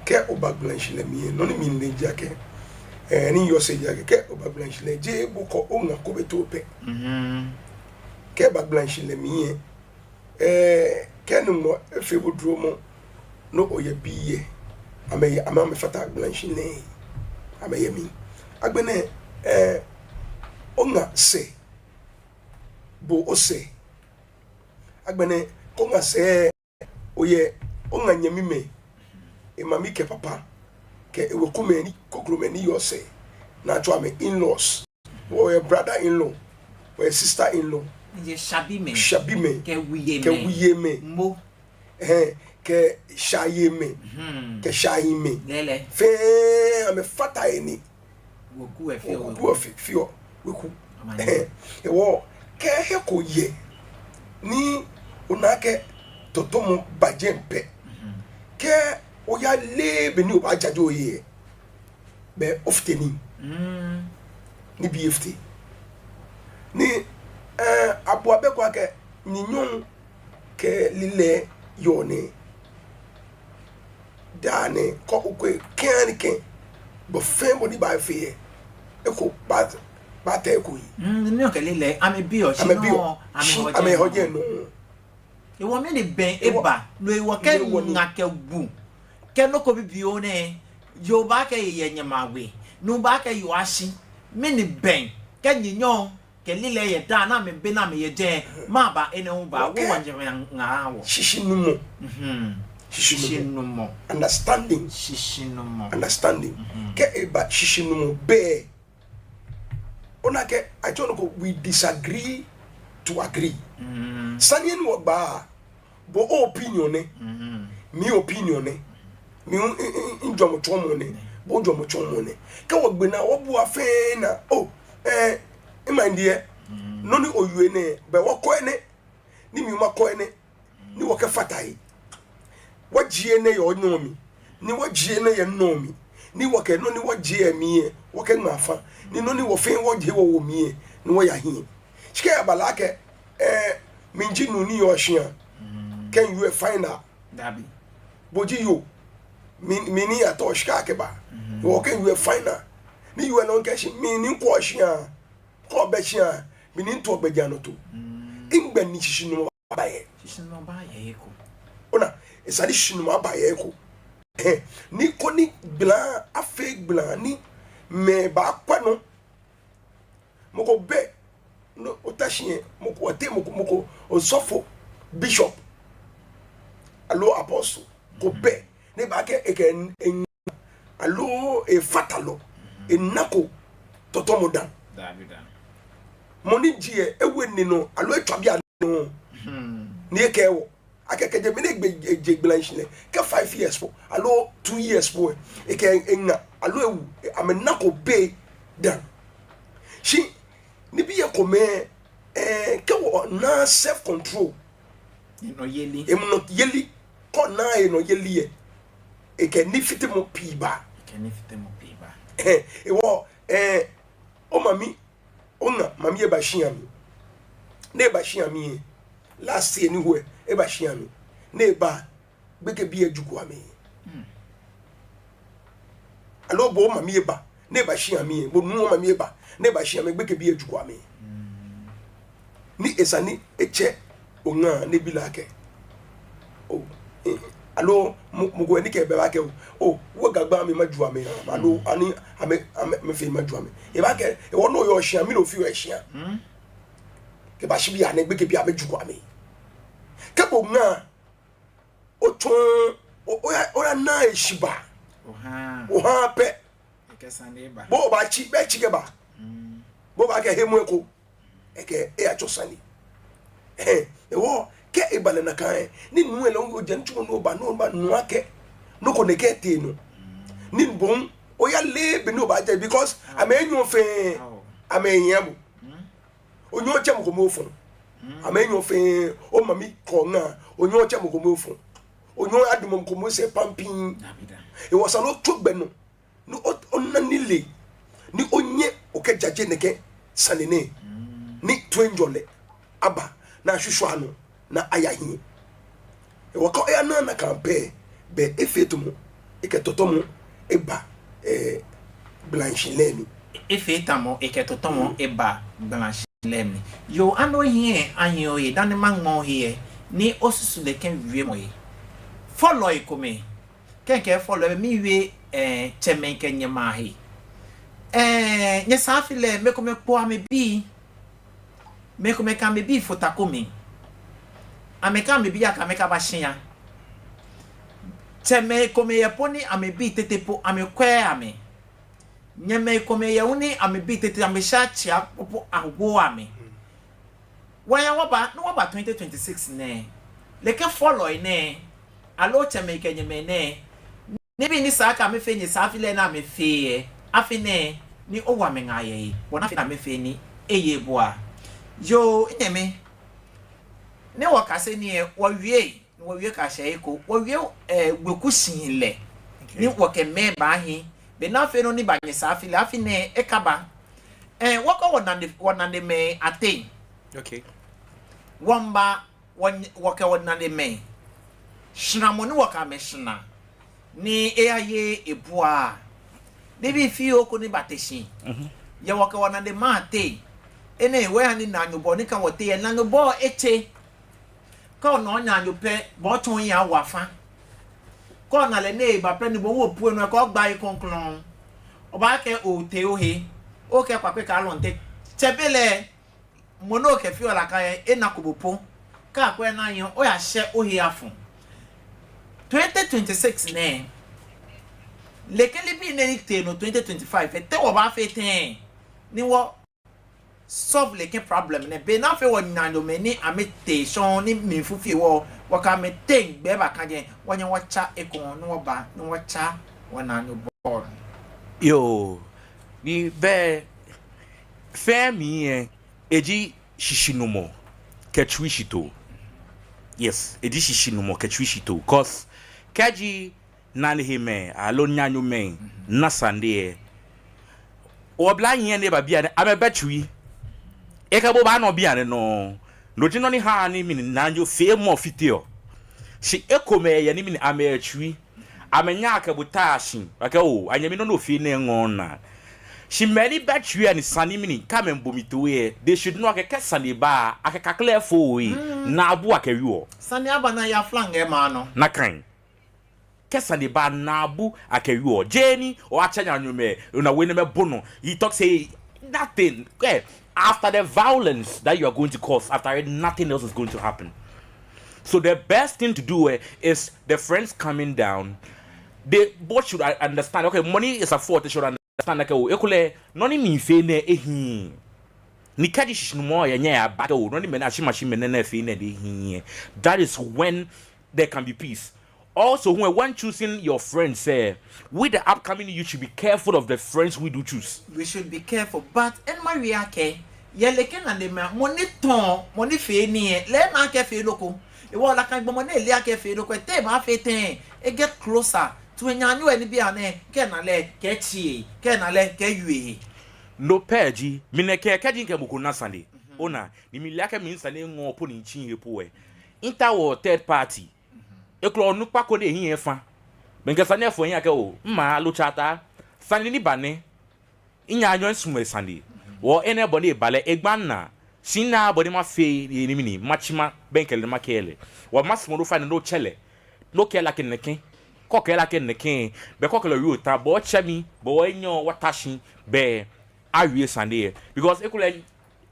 Kɛ oba gbalashihilɛ mli lɛ, nɔ ni mile ji akɛ, ɛɛ, ni yɔɔ sɛɛ ji akɛ, kɛ oba gbalashihilɛ, jeee bo kɛ oŋa ko bɛ too pɛ. Kɛ oba gbalashihilɛ mli lɛ, ɛɛ, kɛ Nyɔŋmɔ efee bo dromɔ ni oyɛ bii lɛ, amɛyɛ, amɛ, amɛfata gbalashihilɛ, amɛyɛ mli. Agbɛnɛ, ɛɛ, oŋa sɛɛ, bo osɛɛ. Agbɛnɛ, kɛ oŋa sɛɛ, oyɛ oŋa nyɛmimɛi, emami kɛ papa, kɛ ewekumɛi ni, kokromɛi ni yɔɔ sɛɛ, ni atsɛɔ amɛ in-laws. Oyɛ brother-in-law, oyɛ sister-in-law, Yɛ shabimɛi. Shabimɛi. Kɛ wuyemɛi. Kɛ wuyemɛi. Mo. Ɛhɛɛ, kɛ shaayemɛi. Hmm. Kɛ shaahimɛi. Lɛɛlɛŋ. Fɛɛ amɛfata he ni. Weku lɛ feɔ Weku weku. bu lɛ fe-, feɔ weku. Amane. Ɛhɛɛ, hewɔ kɛ he ko yɛ ni ona akɛ tɔtɔmɔ ba jɛi pɛ. Mhm. Kɛ oyaleee bɔ ni obaajaje ohe lɛ, belɛ ofite nii. Mm. Nibii efite. Ni, eh, abu abɛ ko akɛ, nyɔɔŋ kɛ lilɛi yɔɔ nɛɛ. Daa nɛɛ, kɛ okwɛ kɛha ni kɛ, bɔ fɛɛ bɔ ni baafee lɛ, eko baa, baata eko yi. Mm, nyɔɔŋ kɛ lilɛi, amɛbiɔ, shi Amɛbiɔ. nɔ, Shi amɛhɔ amɛhɔ jɛi jɛi nɔ. nɔ. Hewɔ mɛni bɛŋ Hewɔ eba, no hewɔ kɛ Hewɔ ni. Ŋa kɛ Wu, kɛ nɔ ko bibioo nɛɛ, yoo baakɛɛ eyɛ nyɛmawe, nuu baakɛɛ yoo ashi, mɛni bɛŋ, kɛ nyɔɔŋ kɛ lilɛi yɛ daa ni amɛbɛ ni amɛyɛ jɛi, mɛɛba enɛ hu baa, Okay. wɔwa nyɛmɛi aŋaa wɔ. Shishinumɔ. Mhm. Shishinumɔ. Shishinumɔ. Understanding. Shishinumɔ. Understanding. Mhm. Kɛ eba shishinumɔ bɛ, ona akɛ, I don't know, we disagree to agree. Mm. Sane ni wɔgba, bo o-opinion nɛ, Mm. mi-opinion nɛ, mi, mi, mi, mijwɛŋmɔ tsɔɔmɔ nɛ, bo ojwɛŋmɔ tsɔɔmɔ nɛ. Kɛ wɔgbe naa, wɔbua fɛɛ naa, oh, eh, ima ndiɛ, nɔ ni owie nɛ, belɛ wɔkɔ enɛ, ni mi hu makɔ enɛ, ni wɔkɛfata he. Wɔjie enɛ yɛ onɔ mli, ni wɔjie enɛ yɛ minɔ mli, ni wɔkɛ nɔ ni wɔjie yɛ mli lɛ, wɔkɛŋma afã, ni nɔ ni wɔ fɛɛ wɔjie wɔwo mli lɛ, ni wɔya hiɛ. Shi kɛ eba lɛ akɛ, eh, mi ji nuu ni yɔɔ shia, kɛ miwie final. Dabi. Bo ji yoo, mi, mi ni yatao shika kɛba. Wɔkɛ miwie final. Ni yoo lɛ nɔ kɛ shi, mi ni kwɛɔ shia, kɛ obɛ shia, mi ni mito gbɛjianɔtoo. Nɛgbɛ ni shishinumɔ baa yɛ? Shishinumɔ baa yɛ he ko. Ona, esa ni shishinumɔ aba yɛ he ko. Ɛhɛɛ, ni koni gbala afee gbala ni mɛi baakwɛ nɔ. Mɔ ko bɛ, no, ota shi yɛ, mɔ ko, ote mɔ ko, mɔ ko, osɔfo, bishop, aloo apostle ko bɛ, ni baakɛɛ ekɛ en-, en-, aloo efatalɔ, enako tɔtɔmɔ dã. Dabi, dabi. Mɔ ni ji lɛ, ewo enine nɔ, aloo etswa biɛ nɔ, ni ekɛɛ wɔ akɛ kɛjɛ be ni egbe-, eje gbalashihilɛ, kɛ five years po, aloo two years po lɛ, ekɛ eŋa, aloo ewu, amɛnako bei dã. Shi nibii komɛi, eh, kɛ wɔnaaa self control, Enɔyeli. enɔyeli, kɛ onaa enɔyeli lɛ, ekɛ nifitemɔ pii baa. Ekɛ nifitemɔ pii baa. Ɛhɛɛ, hewɔ, eh, omami, oŋa mami eba shia mli. Ni eba shia mli lɛ, last year ni ho lɛ, eba shia mli. Ni eba, gbekɛbii lɛ juko amɛ. Aloo bo omami eba, ni eba shia mli lɛ, bo nuu omami eba, ni eba shia mli, gbekɛbii lɛ juko amɛ. Ni esa ni etsɛ oŋa ni ebi lɛ akɛ, oh, eh, aloo mɔ, mɔ ko ni kɛ ebɛ baakɛɛ, oh, oh, wɔ Ga gbaa mli maju amɛ, aloo ani amɛ, amɛ, amɛfee maju amɛ. Ebaakɛɛ, hewɔ nɔ yɔɔ shia, mi nɔ fioo yɛ shia. Kɛbashi bianɛ gbekɛbii amɛjuko amɛ. Kɛ bo oŋa, otsɔɔ, o, oya, oyana eshibaa. Oha. Oha pɛ. Ekɛ sane ba. Bo obaatsi, bɛ etsi kɛba. Bo obaakɛɛ hemɔ eko. Ekɛ, eyatsɔ sane. Ɛhɛɛ, hewɔ, kɛ eba lɛ nakai lɛ, ni nuu lɛ lɛ, ojɛ nitsumɔ ni oba, ni oba nu akɛ nɔ ko nɛkɛ tee nɔ. Ni bo hu, oyaleee bɔ ni obaajaje, because amɛ enyɔ fɛɛ, amɛhiɛ bo. Onyɛŋ otsɛ mɔ ko mɔ ofɔ. Amɛ enyɔ fɛɛ, omami kɛ oŋa, onyɛŋ otsɛ mɔ ko mɔ ofɔ. Onyɛŋ oyadamɔ mɔ ko mɔ sɛɛ pampii. Hewɔ esa ni otsu gbɛ nɔ, ni o, ona nilee, ni onyɛ okɛjaje nɛkɛ sane nɛɛ, ni toiŋjɔlɛ aba, ni ashwishwia nɔ, ni aya hiɛ. Hewɔ kɛ oyana nakai pɛ, belɛ efee tamɔ ekɛ tɔtɔmɔ eba, eh, gbalashihilɛ mli. Efee tamɔ ekɛ tɔtɔmɔ eba gbalashihilɛ mli. Yoo, ani ohiɛ ahi ohe, dani maŋmɛ ohe lɛ, ni osusu lɛ kɛ wiemɔ lɛ. Fɔlɔi komɛi, kɛ mikɛɛ fɔlɔi, miwie, eh, tsɛmɛi kɛ nyɛmɛi ahe. Eh, nyɛsɛɛ afi lɛ, mɛi komɛi kpoo amɛbii. Mɛi komɛi kɛ amɛbii fo ta ko mli. Amɛkɛ amɛbii aya kɛ amɛ kɛba shia. Tsɛmɛi komɛi yɛ po ni amɛbii tete po amɛkwɛɛɛ amɛ. Nyɛmɛi komɛi yɛ hu ni amɛbii tete amɛsha tsia po awooo amɛ. wɔya wɔba, ni wɔba twenty twenty-six nɛɛ. Nɛkɛ fɔlɔi nɛɛ, aloo tsɛmɛi kɛ nyɛmɛi nɛɛ, nibii ni sa akɛ amɛfee nyɛsɛɛ afi lɛ ni amɛfeee lɛ, afi nɛɛ ni owo amɛŋaa yɛ he, bɔ ni afee ni amɛfee ni eye ebua. Yoo, nyɛmi, ni wɔkase nii lɛ, wɔwie, ni wɔwie kɛshɛ he ko, wɔwie, eh, weku shihilɛ, ni wɔkɛ mɛi baahi, bɔ ni afee nɔ ni ba nyɛsɛɛ afi lɛ, afi nɛɛ ekaba. Eh, wɔkɛ wɔnane, wɔnanemɛi ateŋ. Okay. Wɔmiiba, wɔ, wɔkɛ wɔnanemɛi, shramɔ ni wɔkɛ amɛ shra, ni eyaye ebua. Nibii fioo ko ni bate shi. Mhm. Yɛ wɔkɛ wɔnanemɛi ateŋ. Enɛ hewɔ ni naanyobɔɔ ni ka wɔteŋ lɛ, naanyobɔɔ etse. Kɛ ona onaanyo pɛ, bo otsɔ ohiɛ owo afã. Kɛ ona lɛ ni eba pɛ ni bo hu opue nɔ, kɛ ogba he krɔŋkrɔŋ, obaakɛɛ otee ohe, okɛ kpakpe kɛ alɔnte. Tsɛbelɛ, mɔ ni okɛfeɔ lɛ akɛ ena ko bo po, kɛ akwɛ ni ayɔɔ, oyashɛ ohe afɔ. Twenty twenty-six nɛɛ, nɛkɛ nibii nɛɛ ni tee nɔ twenty twenty-five, te wɔbaafee tɛŋŋ ni wɔ solve nɛkɛ problem nɛɛ, bɔ ni afee wɔnaanyomɛi ni amɛtee shɔŋŋ ni mlifu fe wɔ, wɔkɛ amɛteŋ gbɛ baakajɛ, wɔnyɛ wɔtsa ekoŋŋ ni wɔba, ni wɔtsa wɔnaanyobɔɔ. Yoo, ni bɛ fɛɛ mli lɛ, eji shishinumɔ kɛ tsuishitoo. Yes, eji shishinumɔ kɛ tsuishitoo. 'Cause kɛji nanehemɛi aloo naanyomɛi na sane lɛ, oblahii ni eba bianɛ, amɛbɛ tsui. Ekɛ bo baanɔ bianɛ nɔŋŋ. No ji nɔ ni haa ni mɛi ni naanyo feemɔ fiteɔ. Shi ekomɛi yɛ ni mɛi ni amɛyɛ tsui. Amɛnyɛŋ akɛ bo ta shi akɛ oo, anyɛmi, nɔ ni ofee nɛɛ ŋɔɔ minaa. Shi mɛi ni bɛ tsui lɛ ni sane mli ni kɛ amɛbo mli toi lɛ, they should know akɛ kɛ sane ba, akɛ kakla fo ohe, naabu akɛwieɔ. Sane aba ni aya flaŋ yɛ maŋ nɔ. Nakai. Kɛ sane ba, naabu akɛwieɔ. Jeee ni oyatsɛ naanyomɛi, ona we ni amɛbo nɔ. He talk say nothing. Eh, after the violence that you are going to cause, after it, nothing else is going to happen. So the best thing to do, eh, is the friends coming down. They both should, uh, understand. Okay, money is a fault. They should understand. Okay, oh, ekolɛ, nɔ ni mifee nɛɛ ehiii. Ni kɛji shishinumɔ yɛ nyɛba, okay, oh, nɔ ni mɛi ni ashimashi mɛi nɛɛ fee nɛɛ ehiii. That is when there can be peace. Also, when, when choosing your friends, eh, with the upcoming, you should be careful of the friends we do choose. We should be careful. But, enɛ mawie akɛ, yɛ nɛkɛ nanemɛi, mɔ ni tɔɔ, mɔ ni fee nii lɛ, lɛ ena akɛ efee nɔ ko. Ehewɔ nakai gbɔmɔ nɛɛ ele akɛ efee nɔ ko, te ebaafee tɛŋŋ e-get closer to enaanyo lɛ ni bianɛ, kɛ ena lɛ, kɛ etsi, kɛ ena lɛ, kɛ ewieee. No pɛ ji, mi nɛkɛ, kɛji mikɛ mɔ ko na sane. Ona, ni mile akɛ misane ŋɔɔ po ni mitsi he po lɛ, mitaoɔ third party. Ekolɛ onukpa ko ni ehiɛ efa. Mikɛ sane lɛ fɔ ehiɛ akɛ oo, mma, aloo tsɛ Ataa, sane ni ba nɛ, minaanyo misumɔɔ esane. Hewɔ enɛ bɔ ni eba lɛ egba minaa. Shi minaaa bɔ ni mafee ni mɛni, matsi mabɛŋkɛ lɛ ni makɛɛ lɛ. Hewɔ masumɔ ni ofainɛ ni otsɛ lɛ, ni okɛɛ lɛ akɛ nɛkɛ. Kɛ okɛɛ lɛ akɛ nɛkɛ, be kɛ okɛ lɛ wie ota, bo otsɛ mi, bo enyɔ wɔta shi, be awie sane lɛ. Because ekolɛ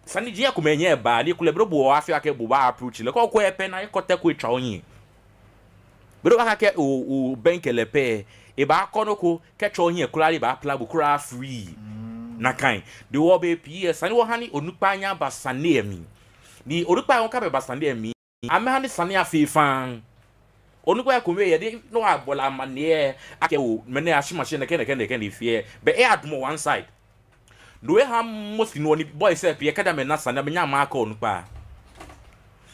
sane ji akɛ mɛi nyɛba, ni ekolɛ be ni bo obaafee akɛ bo obaa-approach lɛ, kɛ okwɛ pɛ ni ekɔ tɛ ko etswa ohiɛ. Be ni obaakɛɛ akɛ obɛŋkɛ lɛ pɛ, ebaakɔ nɔ ko kɛtswa ohiɛ kwraa, ni ebaapila bo kwraa free. Nakai. Hewɔ bei pii lɛ, esa ni wɔha ni onukpai aba sane lɛ mli. Ni onukpai lɛ kɛ amɛba sane lɛ mli, amɛha ni sane lɛ afee faŋŋ. Onukpai komɛi yɛ ni wɔbɔɔ lɛ amaniɛ akɛ oo, mɛnɛ ashimashi nɛkɛ nɛkɛ nɛkɛ ni efee. Be e-adumɔ one side. No hewɔ mostly nɔ ni boys lɛ pii kɛji amɛna sane amɛnyɛŋ amɛkɛɛ onukpa.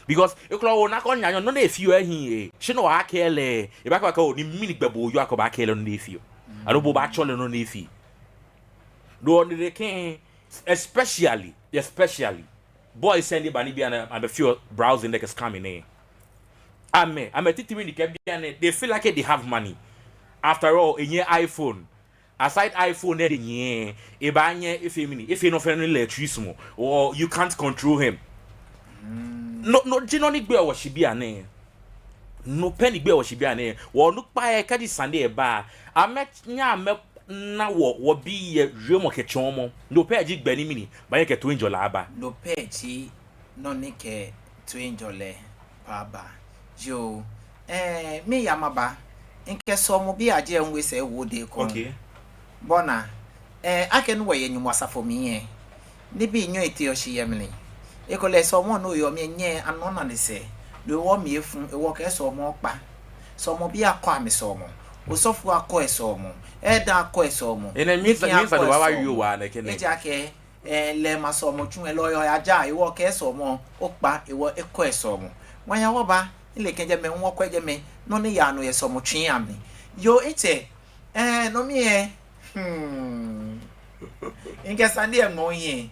Because ekolɛ ona akɛ onaanyo nɔ ni efeɔ ehiii. Shi ni okɛɛ lɛ, ebaakɛɛ akɛ oo, ni mɛni gbɛ bo oyɔɔ akɛ obaakɛɛ lɛ nɔ ni efeɔ? Aloo bo obaatsɔɔ lɛ nɔ ni efeɔ? No hewɔ ni nɛkɛ, especially, especially boys lɛ ni ba ni bianɛ amɛfeɔ browsing lɛ kɛ scamming lɛ. Amɛ, amɛ titri ni kɛ bianɛ, they feel like they have money. After all, enyɛ iPhone. Aside iPhone lɛ, enyɛ, ebaanyɛ efee mɛni, efee nɔ fɛɛ nɔ ni lɛ etsui sumɔɔ. Or you can't control him. No, no ji nɔ ni gbeɔ wɔ shi bianɛ. No pɛ ni gbeɔ wɔ shi bianɛ. Wɔ onukpai lɛ, kɛji sane lɛ ba, amɛnyɛŋ amɛna wɔ, wɔbii lɛ wiemɔ kɛ tsɔɔmɔ. No pɛ ji gbɛ ni mɛni, baanyɛ kɛ toiŋjɔlɛ aba. No pɛ ji nɔ ni kɛ toiŋjɔlɛ baaba. Yoo, eh, miiya maba. Mikɛ sɔlemɔbii ajɛ miwe sɛɛ ewo odɛŋ ekoŋŋ. Okay. Bɔ ni, eh, akɛni wɔyɛ Nyɔŋmɔ asafo mli lɛ, nibii nyɔɔŋ eteɔ shi yɛ mli. Ekolɛ sɔlemɔ ni oyɔɔ mli lɛ, nyɛ anɔ nane sɛɛ. No hewɔ mli efu, hewɔ kɛ sɔlemɔ kpa. Sɔlemɔbii akɔ amɛsɔlemɔ. Osɔfo akɔ esɔlemɔ. Elder akɔ esɔlemɔ. Enɛ mli sa, deacon mli sa akɔ do baba esɔlemɔ. Yoo wa nɛkɛ nɛ. Ejaakɛ, eh, lɛ ma sɔlemɔtsu, eh, lɛ oyɔɔ ya ja, hewɔ kɛ sɔlemɔ okpa, hewɔ ekɔ esɔlemɔ. Wɔya wɔba, ni lɛ kɛ jɛmɛ, wɔkwɛ jɛmɛ, nɔ ni yaa nɔ yɛ sɔlemɔtsu amli. Yoo, etsɛ, eh, no mli lɛ, hmm. Mikɛ sane lɛ ŋmɛ ohiɛ,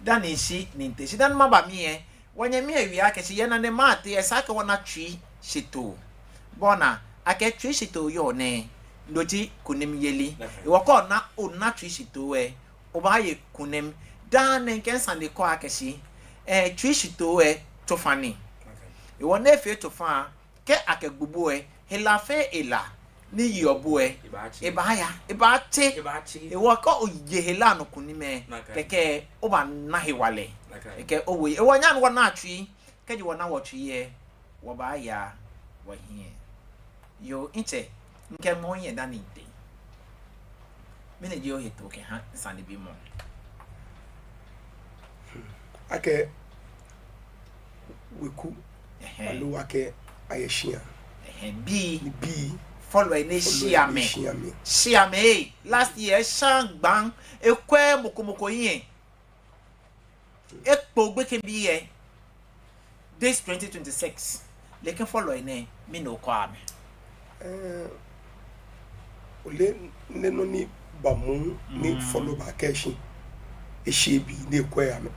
dani shi ni mite shi, dani maba mli lɛ, wɔnyɛmi lɛ wie akɛ shi yɛ nanemɛi ateŋ lɛ esa akɛ wɔna tsuishitoo. Bɔ ni akɛɛ tsuishitoo yɔɔ nɛɛ, no ji kunimyeli. Hewɔ kɛ ona, ona tsuishitoo lɛ, obaaye kunim. Daa nɛɛ mikɛ sane kɛɔ akɛ shi, eh, tsuishitoo lɛ tsofa ni. Hewɔ ni efee tsofa, kɛ akɛgbo bo lɛ, hela fɛɛ hela ni yeɔ bo lɛ, ebaaya, ebaatse. Hewɔ kɛ oye hela nɔ kunim lɛ, kɛkɛ obaana hewalɛ. Kɛkɛ owo. Hewɔ nyɛhaa wɔna tsui. Kɛji wɔna wɔtsui lɛ, wɔbaaya wɔhiɛ. Yoo, mitsɛ, mikɛ ŋmɛ ohiɛ dani mite. Mɛni ji ohetoo kɛha misanebimɔ? Akɛ weku, aloo akɛ ayɛ shia. Bii. Ni bii. Fɔlɔi ni shia mɛ. Shia mɛ. Last year, esha gbaŋ, ekwɛ mɔ ko mɔ ko hiɛ. Ekpoo gbekɛbii lɛ. This twenty twenty-six, lɛ kɛ fɔlɔi nɛɛ, mɛni okɛɔ amɛ? Eh, ole nɔ ni ba mli ni fɔlɔ baakɛɛ shi, eshi ebii ni ekwɛ amɛ.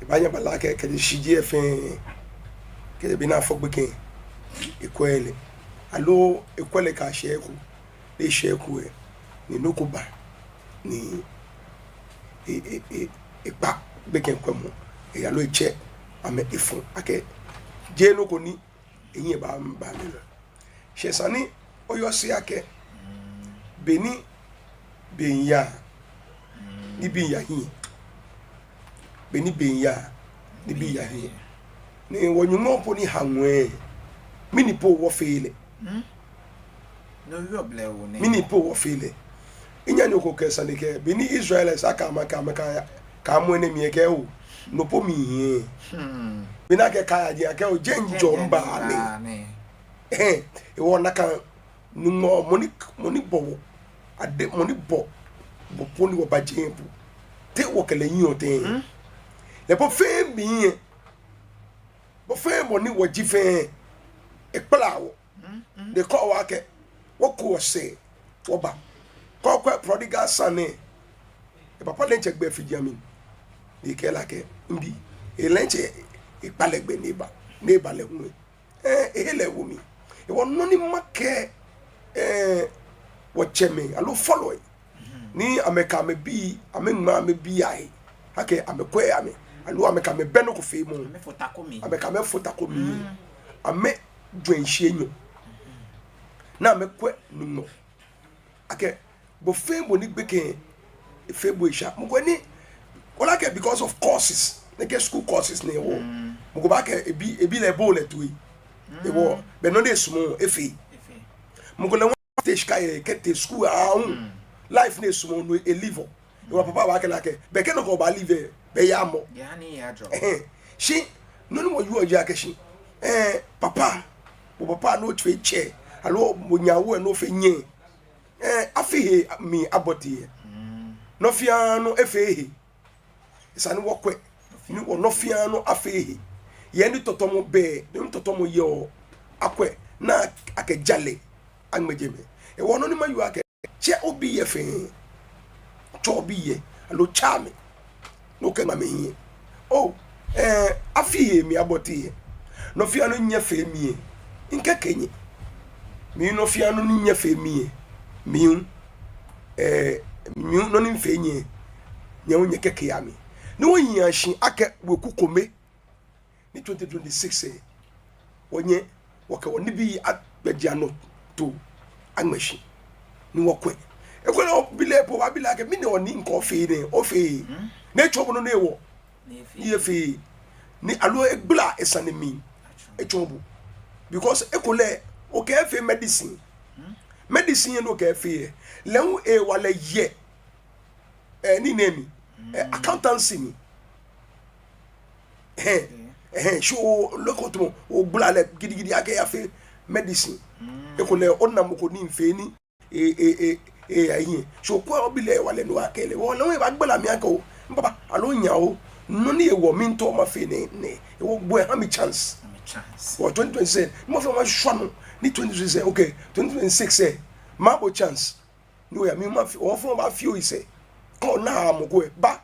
Ebaanyɛ aba lɛ akɛ, kɛjɛ shiji lɛ fɛɛ, kɛjɛ be ni afɔ gbekɛ, ekwɛ lɛ. Aloo ekwɛ lɛ kɛshɛ eko. Ni eshɛ eko lɛ, ni nɔ ko ba, ni e, e, e, ekpa gbekɛ kwɛmɔ, eyaloo etsɛ amɛ efɔ akɛ jeee nɔ ko ni ehiɛ baa, baa mli nɔ. Shi esa ni oyɔse akɛ, beni be miiya, ni bii miiya hiɛ. Beni be miiya, ni bii miiya hiɛ. Ni wɔ Nyɔŋmɔ po ni ha ŋwɛi, mɛni po wɔfee lɛ? Mɛni po wɔfee lɛ? Minyɛmi ko kɛɛ sane akɛ, beni Israelites akɛɛ amɛ akɛ amɛka, ka mɔ enɛ mli lɛ akɛ oo, no po mihiɛ. Beni akɛɛ kaayaje akɛ oo, jeŋ mijɔɔ miba nɛ. Ehɛɛ, hewɔ nakai Nyɔŋmɔ, mɔ ni, mɔ ni bɔ wɔ, ade, mɔ ni bɔ wɔ po ni wɔbaje po. Te wɔkɛ lɛ nyiɛɔ tɛŋŋ? Lɛ po fɛɛ be lɛ, bɔ fɛɛ bɔ ni wɔji fɛɛ, ekpala wɔ. Ni ekɛɔ wɔ akɛ, wɔku wɔsɛɛ, wɔba. Kɛ okwɛ prodigal son lɛ, epapa diɛŋtsɛ gbɛ fiji amli. Ni ekɛɛ lɛ akɛ, mibi, lɛ diɛŋtsɛ ekpa lɛ gbɛ ni eba, ni eba lɛ hu. Eh, ehe lɛ ewo mli. Hewɔ nɔ ni makɛɛ, eh, wɔtsɛmɛi, aloo fɔlɔi, ni amɛkɛ amɛbii, amɛŋma amɛbii ahe, akɛ amɛkwɛ amɛ, aloo amɛkɛ amɛ bɛ nɔ ko feemɔ. Amɛfo tako mli. Amɛkɛ amɛfo tako mli. Amɛjwɛŋ shi enyɔ. Ni amɛkwɛ Nyɔŋmɔ. Akɛ, bɔ fɛɛ bɔ ni gbekɛ efee bo esha. Mɔ ko ni, ole akɛ because of courses, nɛkɛ school courses nɛɛ hewɔ. Mɔ ko baakɛɛ ebi, ebi lɛ ebooo lɛ toi. Hewɔ, bɛ nɔ ni esumɔɔ, efee. Mɔ ko lɛ ŋwa te shika lɛ, kɛtee school aahu. Life ni esumɔɔ no e-live. Hewɔ papa baakɛɛ lɛ akɛ, bɛ kɛ nɔ ko oba-live, bɛ ya mɔ. Ehɛɛ. Shi, nɔ ni wɔyɔɔ ji akɛ shi, eh, papa, bo papa ni otsɛ, aloo bo nyɛ awo ni ofee nyɛ. Eh, afi hee mli abɔte lɛ. Nɔ fɛɛ nɔ efee ehe. Esa ni wɔkwɛ. Ni wɔ nɔ fɛɛ nɔ afee ehe. Yɛ ni tɔtɔmɔ bɛ, ni tɔtɔmɔ yɔɔ, akwɛ. Ni akɛ jalɛ aŋmɛ jɛmɛ. Hewɔ nɔ ni mayɔɔ akɛ, tsɛ obii lɛ fɛɛ. Tsɛ obii lɛ. Aloo tsɛ amɛ. Ni okɛŋma amɛhiɛ. Oo, eh, afi hee mli abɔte lɛ. Nɔ fɛɛ nɔ ni nyɛfee mi lɛ, mikɛke nyɛ. Mi nɔ fɛɛ nɔ ni nyɛfee mi lɛ, mi hu, eh, mi hu nɔ ni mifee nyɛ, nyɛ hu nyɛkɛke amɛ. Ni wɔnyiɛ shi akɛ weku kome. Ni twenty twenty-six lɛ, wɔnyɛ wɔkɛ wɔnibii agbɛjianɔtoo aŋmɛ shi ni wɔkwɛ. Ekolɛ obi lɛ po, obaabi lɛ akɛ, mɛni hewɔ ni mikɛɛ ofee nɛɛ, ofee. Ni etsɔɔ bo nɔ ni hewɔ ni efee. Ni aloo egbala esane mli, etsɔɔ bo. Because ekolɛ okɛɛ efee medicine. Medicine lɛ ni okɛɛ efee lɛ, lɛ hu ehewalɛ yɛ, eh, nii nɛɛ mli, eh, accountancy mli. Ɛhɛɛ, ɛhɛɛ, shi oleko tamɔ ogbala lɛ gidigidi akɛ eyafee medicine. Ekolɛ ona mɔ ko ni miifee nii. Ee, ee, ee, ee, ayi. So okwɛ obi lɛ hewalɛ ni okɛɛ lɛ, hewalɛ ni ebaagbala mi akɛ oo, mipapa, aloo nyɛ oo, nɔ ni hewɔ miitao mafee nɛ, nɛ, hewɔ bo eha mi chance. Wɔ twenty twenty-six, mafee mashwa nɔ ni twenty twenty-six, okay, twenty twenty-six lɛ, maha bo chance. Ni oya, mi mafee, ofo baafee oyi sɛɛ. Kɛ ona mɔ ko lɛ, ba.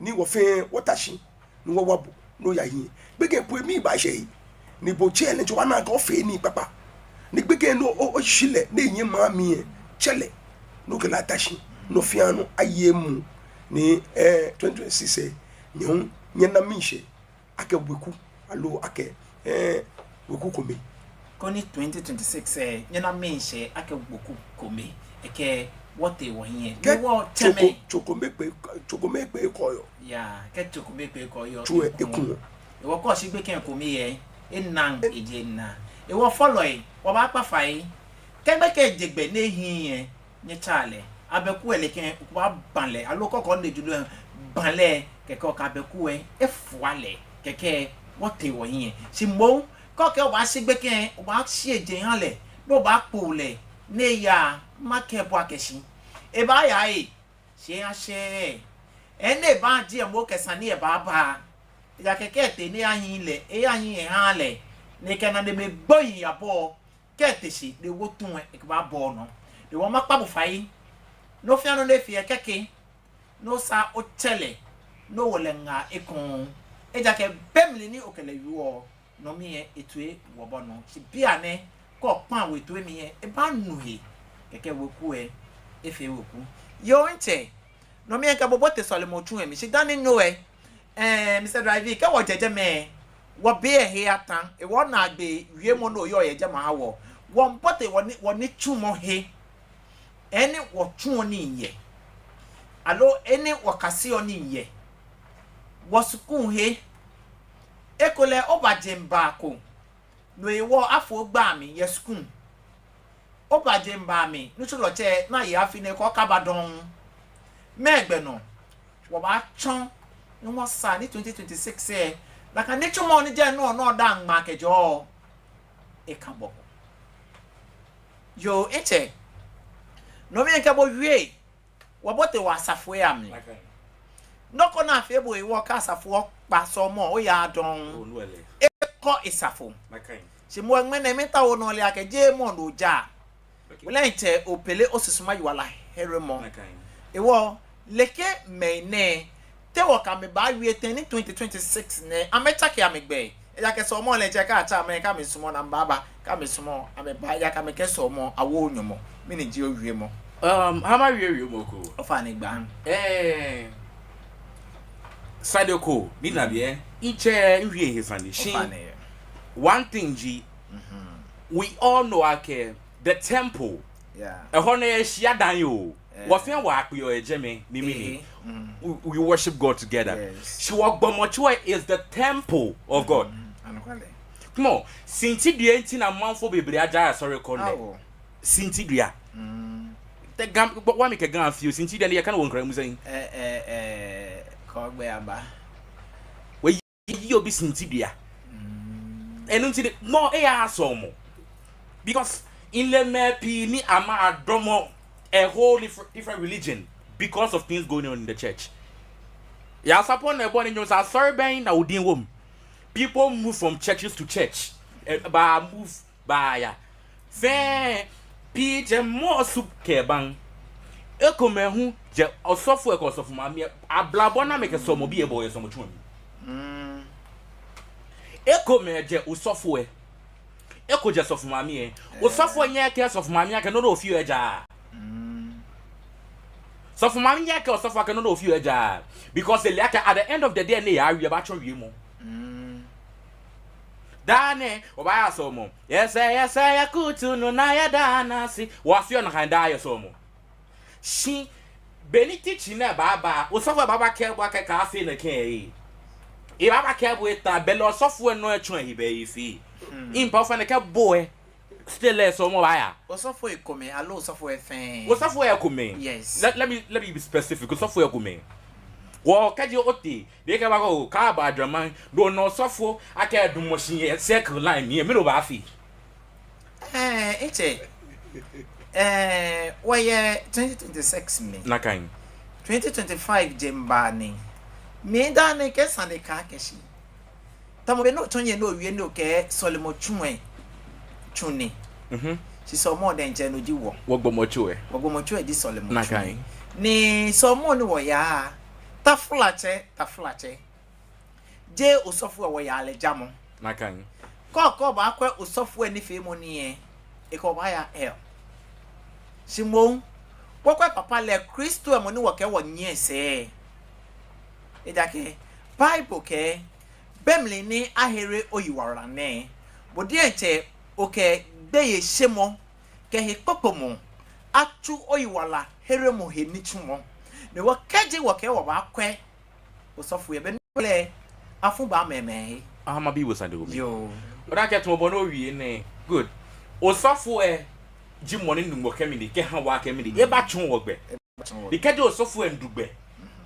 Ni wɔ fɛɛ wɔta shi, ni wɔwa bo, ni oya hiɛ. Gbekɛ po miiba shɛ he, ni bo tsɛ lɛ tsɔ obaana akɛ ofee nii kpakpa. Ni gbekɛ ni o, o, oshi lɛ, ni enyɛ maŋ mli lɛ, tsɛ lɛ, ni okɛ lɛ ata shi, ni nɔ fɛɛ nɔ aye emuu, ni, eh, twenty twenty-six lɛ, nyɛ hu, nyɛna miishɛɛ akɛ weku, aloo akɛ, eh, weku kome. Koni twenty twenty-six lɛ, nyɛna miishɛɛ akɛ weku kome. Ekɛ wɔtee wɔhiɛ. Kɛ ni wɔtsɛmɛi. Tso ko, tso kome kpee, tso kome kpee kɔɔyɔɔ. Ya, kɛ tso kome kpee kɔɔyɔɔ. Tso lɛ eku. Eku. Hewɔ kɛ oshi gbekɛ kome lɛ, enaŋ eje naa. Hewɔ fɔlɔi, wɔbaakpa fai. Kɛ gbekɛ je gbɛ ni ehiii lɛ, nyɛtsa lɛ. Abɛku lɛ lɛ kɛ, okɛbaaba lɛ, aloo kɔkɔ ni julɔ lɛ, ba lɛ, kɛkɛ okɛ abɛku lɛ efua lɛ, kɛkɛ wɔtee wɔhiɛ. Shi moŋ, kɛ okɛɛ obaashi gbekɛ, obaashi eje oha lɛ, ni obaakpoo lɛ, ni eya, makɛɛ bo akɛ shi ebaaya ee, shi eya shɛɛɛ. Enɛ baaji emɔ kɛ sane ni ebaaba. Ejaakɛ kɛ etee ni eyahi lɛ, eyahi eha lɛ, ni ekɛ nanemɛi gbohii yabɔ. Kɛ ete shi ni ewo tu lɛ, ekɛbaabɔ onɔ. Hewɔ makpa bo fai. Nɔ fɛɛ nɔ ni efee lɛ kɛkɛ, ni osa otsɛ lɛ, ni owo lɛ ŋaa ekoŋŋ. Ejaakɛ be mli ni okɛ lɛ wieɔ, nɔ mli lɛ etoi wɔbɔ nɔ. Shi bianɛ, kɛ okpa wo etoi mli lɛ, ebaanu he. Kɛkɛ weku lɛ, efee weku. Yoo, ntsɛ, nɔ mli lɛ mikɛ bo bote sɔlemɔtsu lɛ mli, shi dani no lɛ, eh, Mister Drive, kɛ wɔjɛ jɛmɛ, wɔbe lɛ he ata, hewɔ naagbee wiemɔ ni yɔɔ yɛ jɛmɛ aha wɔ. Wɔmiibote wɔni, wɔnitsumɔ he. He ni wɔtsuɔ nii yɛ. Aloo he ni wɔkaseɔ nii yɛ. Wɔskul he. Ekolɛ oba jeŋba ko. No hewɔ afo gbaa mli yɛ skul. Oba jeŋba mli, nitsulɔtsɛ ni aye afi nɛɛ kɛ okaba dɔŋŋ. Mɛɛ gbɛ nɔ? Wɔbaatsɔ Nyɔŋmɔ saa ni twenty twenty-six lɛ, nakai nitsumɔ ni jɛ nɔ nɔ daa ŋmaa kɛjɛɔ, ekabɔ. Yoo, ntsɛ. Nɔ mli mikɛ bo wie. Wɔbote wɔ asafoi amli. Nɔ ko ni afee bo hewɔ kɛ asafo kpa sɔɔmɔ oyaa dɔŋŋ. Ekɔ asafo. Shi moŋ ŋmɛnɛ miitao ni ole akɛ jeee mɔ ni oja. Wulɛ ntsɛ opele osusuma yiwalaheremɔ. Hewɔ leke mɛi nɛɛ, te wɔkɛ amɛ baawie tɛŋŋ ni twenty twenty-six nɛɛ amɛtsake amɛgbɛi. Ejaakɛ sɔɔmɔ lɛ ntsɛ kɛ atsa amɛ kɛ amɛsumɔ ni amɛbaaba, kɛ amɛsumɔ amɛba, ejaakɛ amɛkɛɛ sɔɔmɔ awooo Nyɔŋmɔ. Mɛni ji owiemɔ? Um, ha mawie wiemɔ ko. Ofainɛ gba. Eh, sane ko, mina biɛ. Ntsɛ miwie he sane. Shi, ofainɛ. One thing ji, we all know akɛ the temple. Yeah. Ɛhɔ nɛɛ yɛ shia dan yoo. Eh. Wɔ fɛɛ wɔkpeɔ yɛ jɛmɛ, mimii ni. Eh, mm. We, we worship God together. Yes. Shi wɔgbɔmɔtso lɛ is the temple of God. Mm, anɔkwale. Come on, sintidua nti ni amanfo bebree aja asɔre kɔ nɛ. Awo. Sintidua. Mm. Te Ga, wa mikɛɛ Ga fio, sintidua ni yɛ kan wɔ nkra mu sɛn. Eh, eh, eh, kɔ gbɛ aba. Eyi obi sintidua. Mm. Ɛno nti de, no eyaaa sɔɔmɔ. Because in the mɛi pii ni ama adɔmɔ a whole different, different religion because of things going on in the church. Yɛ asafo nɛɛ bɔ ni nyɔnsa asɔre bɛn na odin wom. People move from churches to church. Eh, ba move baaya. Fɛɛ, pii jɛ mosque kɛba. Ekomɛi hu jɛ osɔfo lɛ kɛ osɔfo mami lɛ. Ablabɔ ni amɛkɛ sɔɔmɔ bii lɛ bɔɔ yɛ sɔɔmɔtsu lɛ mli. Mm. Ekomɛi jɛ osɔfo lɛ. Eko jɛ sɔfo mami lɛ. Eh. Osɔfo lɛ nyɛɛɛ ekɛɛ sɔfo mami lɛ akɛ nɔ ni ofeɔ lɛ ejaaa. Mm. Sɔfo mami nyɛɛɛ ekɛɛ osɔfo akɛ nɔ ni ofeɔ lɛ ejaaa. Because ele akɛ at the end of the day, ni eyawie, ebaatsɔ wiemɔ. Mm. Daa nɛɛ, wɔbaaya sɔɔmɔ. Yɛsɛɛ, yɛsɛɛ, yɛkutu nu na yɛda na si. Wɔfeɔ nakai daa yɛ sɔɔmɔ. Shi, be ni teaching lɛ baaba, osɔfo lɛ baaba kɛɛ bo akɛ kaafee nɛkɛ lɛ. Ebaaba kɛɛ bo eta, belɛ osɔfo lɛ nɔ etsɔ ehe bɛ efee. Hmm. Mipapa, ofainɛ kɛ bo lɛ, still lɛ sɔɔmɔ baaya. Osɔfoi komɛi, aloo osɔfoi fɛɛ? Osɔfoi komɛi. Yes. Let, let me, let me be specific. Osɔfoi komɛi. Wɔ kɛji otee, ni ekɛɛ bo akɛ okɛba ajwamaŋ, ni ona osɔfo akɛ edamɔ shi yɛ circle line mli, mɛni obaafee? Ɛɛ, etsɛ. Ɛɛ, wɔyɛ twenty twenty-six mli. Nakai. Twenty twenty-five jeŋba ni. Miida ni kɛ sane kã kɛshi. Tamɔ bɔ ni otsɔ nyɛ ni owie ni okɛɛ sɔlemɔtsu lɛ tsu ni. Mhm. Shi sɔlemɔ diɛŋtsɛ no ji wɔ. Wɔgbɔmɔtso lɛ. Wɔgbɔmɔtso lɛ ji sɔlemɔtsu. Nakai. Ni sɔlemɔ ni wɔyaa, taflatsɛ, taflatsɛ, jeee osɔfo lɛ wɔyaa lɛ jamɔ. Nakai. Kɛ okɛɛ obaakwɛ osɔfo lɛ nifeemɔ nii lɛ, ekɛ bo baaya hell. Shi moŋ, wɔkwɛ papa lɛ Kristo lɛ mɔ ni wɔkɛɛ wɔnyiɛ sɛɛ. Ejaakɛ Bible kɛɛ, be mli ni ahere oyiwala nɛɛ, bo diɛŋtsɛ okɛ gbeyeishemɔ kɛ hekpokpomɔ atsu oyiwalaheremɔ he nitsumɔ. Ni wɔ kɛji wɔkɛɛ wɔbaakwɛ osɔfo lɛ, be ni lɛ afu baa mɛmɛ he. Aha mabi bo sane ko mli. Yoo. Oda kɛ tamɔ bɔ ni owie nɛɛ. Good. Osɔfo lɛ ji mɔ ni Nyɔŋmɔ kɛ mɛni, kɛha wɔ akɛ mɛni, ebatsu wɔgbɛ. Ebatsu wɔgbɛ. Ni kɛji osɔfo lɛ miidu gbɛ,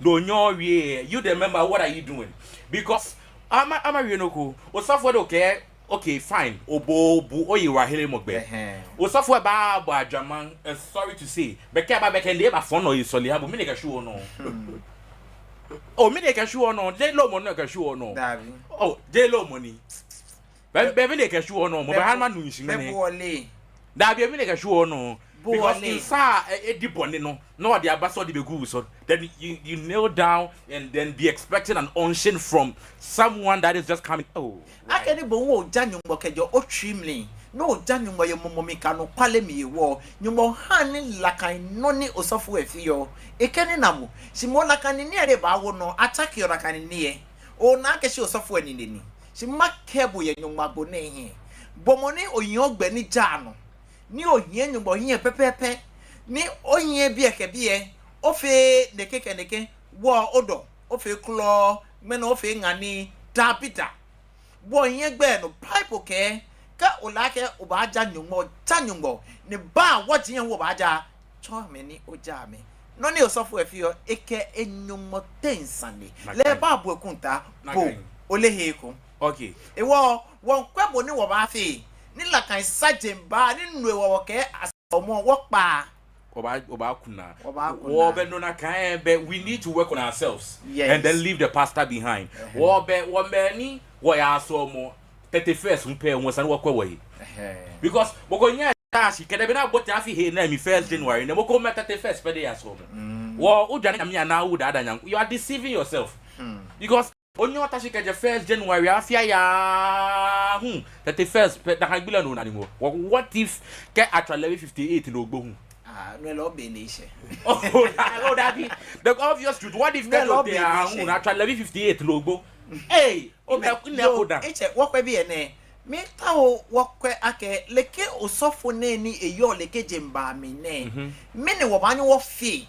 no nyɔ wie, you dey remember, what are you doing? Because ama, ama wie nɔ ko, osɔfo lɛ okɛɛ, okay, fine, obo, obu oyiwalaheremɔ gbɛ. Ɛhɛɛ. Osɔfo lɛ baa bo ajwamaŋ, eh, sorry to say, bɛ kɛ eba bɛ kɛ nde eba fɔŋ nɔ yɛ sɔle aha bo, mɛni ekɛshwieɔ onɔ? Hmm. Oh, mɛni ekɛshwieɔ onɔ? Jeee lomɔ nɔ ekɛshwieɔ onɔ? Dabi. Oh, jeee lomɔ ni. Bɛ, bɛ, mɛni ekɛshwieɔ onɔ? Mɔ bɛ, bɛ ha manu nshi bɛ mɛni. Bo ole. Dabi, mɛni ekɛshwieɔ onɔ? Bo ole. Because nsa, eh, eh, di bɔ ni nɔ. No, wɔde aba sɔle, wɔde begu sɔle. Then you, you kneel down and then be expecting an unction from someone that is just coming. Oh, right. Akɛni bo hu oja Nyɔŋmɔ kɛjɛ otsui mli. Ni oja Nyɔŋmɔ yɛ mumɔ mli kɛ anɔkwale mli hewɔ, Nyɔŋmɔ haa ni nakai nɔ ni osɔfo lɛ feɔ, ekɛ ni na bo. Shi moŋ nakai nii ni ebaawo nɔ, atsakeɔ nakai nii lɛ. Ona akɛ shi osɔfo lɛ nine ni. Shi makɛɛ bo yɛ Nyɔŋmɔ agbo nɛɛ hiɛ. Gbɔmɔ ni ohiɛ ogbɛ ni ja nɔ, ni ohiɛ Nyɔŋmɔ hiɛ pɛpɛɛpɛ, ni ohiɛ biɛ kɛ biɛ, ofee nɛkɛ kɛ nɛkɛ, wɔ odɔ, ofee klɔ, ŋmɛnɛ ofee ŋa ni, dabida. Bo ohiɛ gbɛ nɔ, Bible kɛɛ, kɛ ole akɛ obaaja Nyɔŋmɔ, ja Nyɔŋmɔ, ni baa wɔji yɛ wɔbaaja, tsɔɔ mɛi ni oja amɛ. Nɔ ni osɔfo lɛ feɔ, ekɛ eNyɔŋmɔ teŋ sane. Nakai. Lɛ ebaabu ekunta, nakai, bo, oleee he ko. Okay. Hewɔ, wɔmiikwɛ bɔ ni wɔbaafee, ni nakai saji lɛ aba, ni no hewɔ wɔkɛɛ asɔɔmɔ wɔkpa. Wɔbaa, wɔbaaku naa. Wɔbaaku naa. Wɔbɛ nɔ nakai, but we need to work on ourselves. Yes. And then leave the pastor behind. Ɛhɛɛ. Wɔbɛ, wɔbɛ ni wɔyaa sɔɔmɔ thirty-first hu pɛ, wɔsane wɔkwɛ wɔhe. Ɛhɛɛ. Because mɔ ko nyɛŋ ata shi kɛdɛ be ni abote afi he nɛɛ mli first January nɛɛ, mɔ ko mɛ thirty-first pɛ de eyaa sɔɔmɔ. Mm. Wɔ, oja ni nyɛmi ana wo dada nyam. You are deceiving yourself. Hmm. Because onyɛŋ ota shi kɛjɛ first January afi aya hu thirty-first pɛ, nakai gbi lɛ no ona ni mɔ. Wɔ, what if kɛ atswa lɛbi fifty-eight lɛ ogbo hu? Ah, no lɛ obɛ ni eshɛ. Oh, da-, oh, dabi. The obvious truth. What if kɛ no lɛ obɛ ni eshɛ, atswa lɛbi fifty-eight lɛ ogbo? Hey, obɛ, no, eko da. Etsɛ, wɔkwɛ biɛ nɛɛ. Miitao wɔkwɛ akɛ nɛkɛ osɔfo nɛɛ ni eyɔɔ nɛkɛ jeŋba mli nɛɛ. Mhm. Mɛni wɔbaanyɛ wɔfee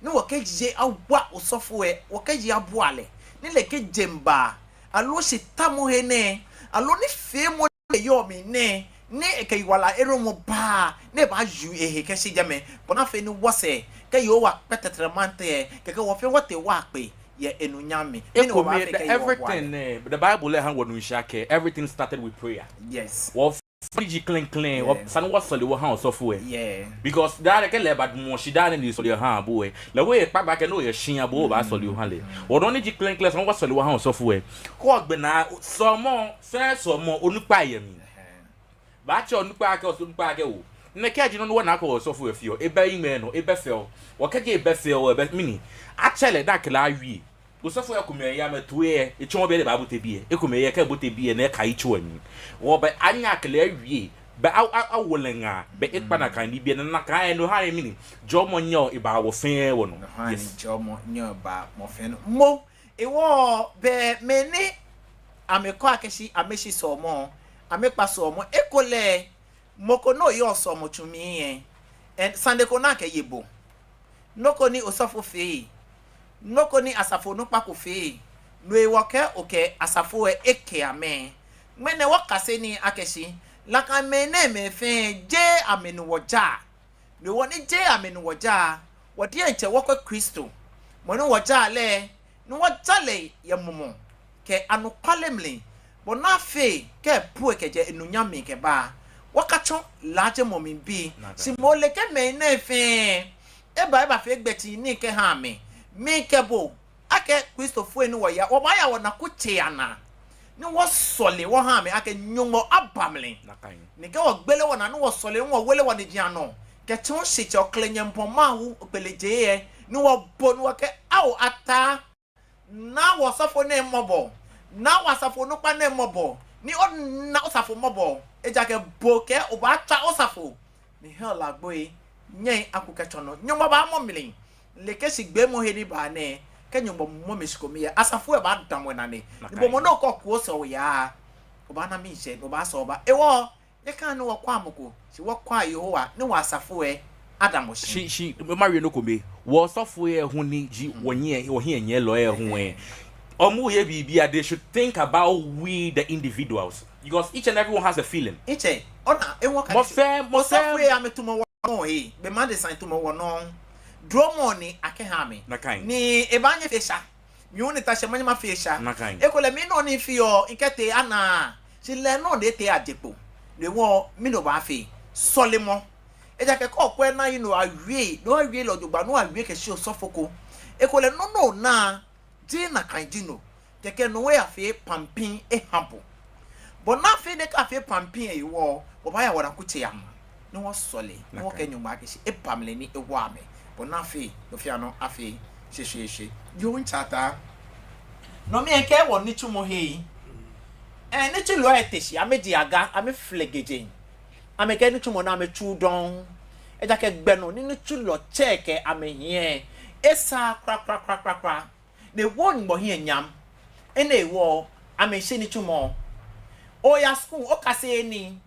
ni wɔkɛje awa osɔfo lɛ, wɔkɛje abua lɛ, ni nɛkɛ jeŋba, aloo shitamɔ he nɛɛ, aloo nifeemɔ ni eyɔɔ mli nɛɛ, ni ekɛ yiwalaheremɔ baa, ni ebaaju ehe kɛshi jɛmɛ, bɔ ni afee ni wɔsɛɛ, kɛ Yehowa kpɛ tɛtrɛmantɛrɛ, kɛkɛ wɔ fɛɛ wɔtee wɔkpe yɛ enunyam mli. Mɛni wɔbaafee kɛ Yehowa bua lɛ? Everything, eh, the Bible lɛ ha wɔnu shishi akɛ everything started with prayer. Yes. Wɔ fɛɛ ni ji klɛŋklɛŋ, wɔ, yes, esa ni wɔsɔle wɔha osɔfo lɛ. Yeah. Because daa nɛɛ kɛ lɛ badamɔ shi daa nɛɛ ni esɔle eha bo lɛ, lɛ hu ekpa bo akɛ no yɛ shia bo obaasɔle oha lɛ. Mm. Wɔ nɔ ni ji klɛŋklɛŋ, esa ni wɔsɔle wɔha osɔfo lɛ. Kɛ ogbɛnaa sɔɔmɔ, sɛɛ sɔɔmɔ, onukpa yɛ mli. Ɛhɛɛ. Baatsɛ onukpa akɛ, onukpa akɛ oo, nɛkɛ ji nɔ ni wɔna akɛ osɔfo lɛ feɔ, ebɛ hiŋmɛi nɔ, ebɛ fɛo. Wɔ kɛji ebɛ fɛo, ebɛ mɛni, atsɛ lɛ ni akɛ lɛ awie. Osɔfoi komɛi yɛ amɛtoi lɛ, etsɔɔ bɛ lɛ baabote biɛ. Ekomɛi yɛ, kɛ ebote biɛ ni eka yitso lɛ mli. Wɔbɛ anyɛ akɛ lɛ awie. Bɛ a, a, awo lɛ ŋaa. Bɛ ekpa nakai nibii lɛ, nakai lɛ no ha lɛ mɛni, jɔɔmɔ nyɛɔ ebaa wɔ fɛɛ wɔnɔ. No ha ni, yes, jɔɔmɔ nyɛɔ baa mɔ fɛɛ nɔ. Moŋ, hewɔ bɛ mɛi ni amɛkɛɔ akɛ shi amɛshi sɔɔmɔ, amɛkpa sɔɔmɔ. Ekolɛ mɔ ko ni oyɔɔ sɔɔmɔtsu mli lɛ, ɛɛ, sane ko ni akɛye bo. Nɔ ko ni osɔfo fee, nɔ ko ni asafo onukpa ko fee, no hewɔ kɛ okɛ asafo lɛ eke amɛ. Ŋmɛnɛ wɔkase nii akɛ shi, nakai mɛi nɛɛmɛi fɛɛ jeee amɛ ni wɔjaa. No hewɔ ni jeee amɛ ni wɔjaa, wɔ diɛŋtsɛ wɔkwɛ Kristo, mɔ ni wɔjaa lɛ, ni wɔja lɛ yɛ mumɔ kɛ anɔkwale mli, bɔ ni afee kɛ epuɛ kɛjɛ enunyam mli kɛba. Wɔkatsɔ laajemɔ mli bii. Shi mɔ le kɛ mɛi nɛɛ fɛɛ eba, ebafee gbɛtsii nii kɛha amɛ. Mi kɛ bo akɛ Kristofoi ni wɔya, wɔbaaya wɔnakutsei anaa ni wɔsɔle wɔha amɛ akɛ Nyɔŋmɔ aba mli. Ni kɛ wɔgbele wɔnaa ni wɔsɔle ni wɔwele wɔniji anɔ kɛtsɔ Shitsɛ Ɔklenyɛmpɔŋ Mawu Okpelejeee, ni wɔbo ni wɔkɛɛ, Ao Ataa, na wɔsɔfo nɛɛ mɔbɔ, na wɔsafo onukpa nɛɛ mɔbɔ, ni ona osafo mɔbɔ, ejaakɛ bo okɛɛ obaatswa osafo ni hell agboi nyɛŋ aku kɛtsɔ nɔ. Nyɔŋmɔ baamɔ mli. Lɛ kɛ shigbeemɔ he ni baa nɛɛ, kɛ Nyɔŋmɔ mɔ mli shikome lɛ, asafo lɛ baadamɔ enane. Ni bo mɔ ni okɔ kuo sɛɛ oyaa, obaana miishɛɛ, obaasɔ oba. Hewɔ nyɛkaha ni wɔkwɛa mɔ ko, shi wɔkwɛa Yehowa ni wɔsafo lɛ adamɔ shi. Shi, shi, mawie nɔ ko mli. Wɔsɔfo lɛ hu ni ji wɔhiɛ, wɔhiɛnyiɛlɔi lɛ hu lɛ, wɔmiiye bibii a, they should think about we the individuals. Because each and everyone has a feeling. Itsɛ, ona, ewo ka. Mɔ fɛɛ, mɔ fɛɛ. Osɔfo lɛ amɛtumɔ wɔnɔ he, be ma de sign tumɔ wɔnɔ. Dromɔ ni akɛha amɛ. Nakai. Ni ebaanyɛ efee esha. Mi hu ni ta shi manyɛ mafee esha. Nakai. Ekolɛ mi nɔ ni mifeɔ, mikɛtee anaa. Shi lɛ nɔ ni etee aje kpo. Ni wɔ, mi nɔ baafee. Sɔlemɔ. Ejaakɛ kɛ okwɛ ni oyinɔ awie, ni owie lɛ jogbaŋŋ, ni owie kɛshi osɔfo ko. Ekolɛ nɔ ni ona, jeee nakai ji no. Kɛkɛ no lɛ afee pampii eha bo. Bɔ ni afee ni ekafee pampii lɛ hewɔ, wɔbaaya wɔnakutsei anaa ni wɔsɔle, ni wɔkɛɛ Nyɔŋmɔ akɛ shi eba mli ni ewa amɛ. Bɔ ni afee, nɔ fɛɛ nɔ afee shweshweeshwe. Yoo, ntsata. No mli lɛ kɛ wɔnitsumɔ hei. Ɛɛ, nitsulɔi lɛ te shi, amɛje aga, amɛflɛ gejɛ. Amɛkɛ nitsumɔ ni amɛtsu dɔŋŋ. Ejaakɛ gbɛ nɔ ni nitsulɔ tsɛ kɛ amɛhiɛ lɛ, esaaa kwraa kwraa kwraa kwraa kwraa. Ni ewoɔ Nyɔŋmɔ hiɛ nyam. Enɛ hewɔ amɛsheee nitsumɔ. Oya skul, okaseee nii.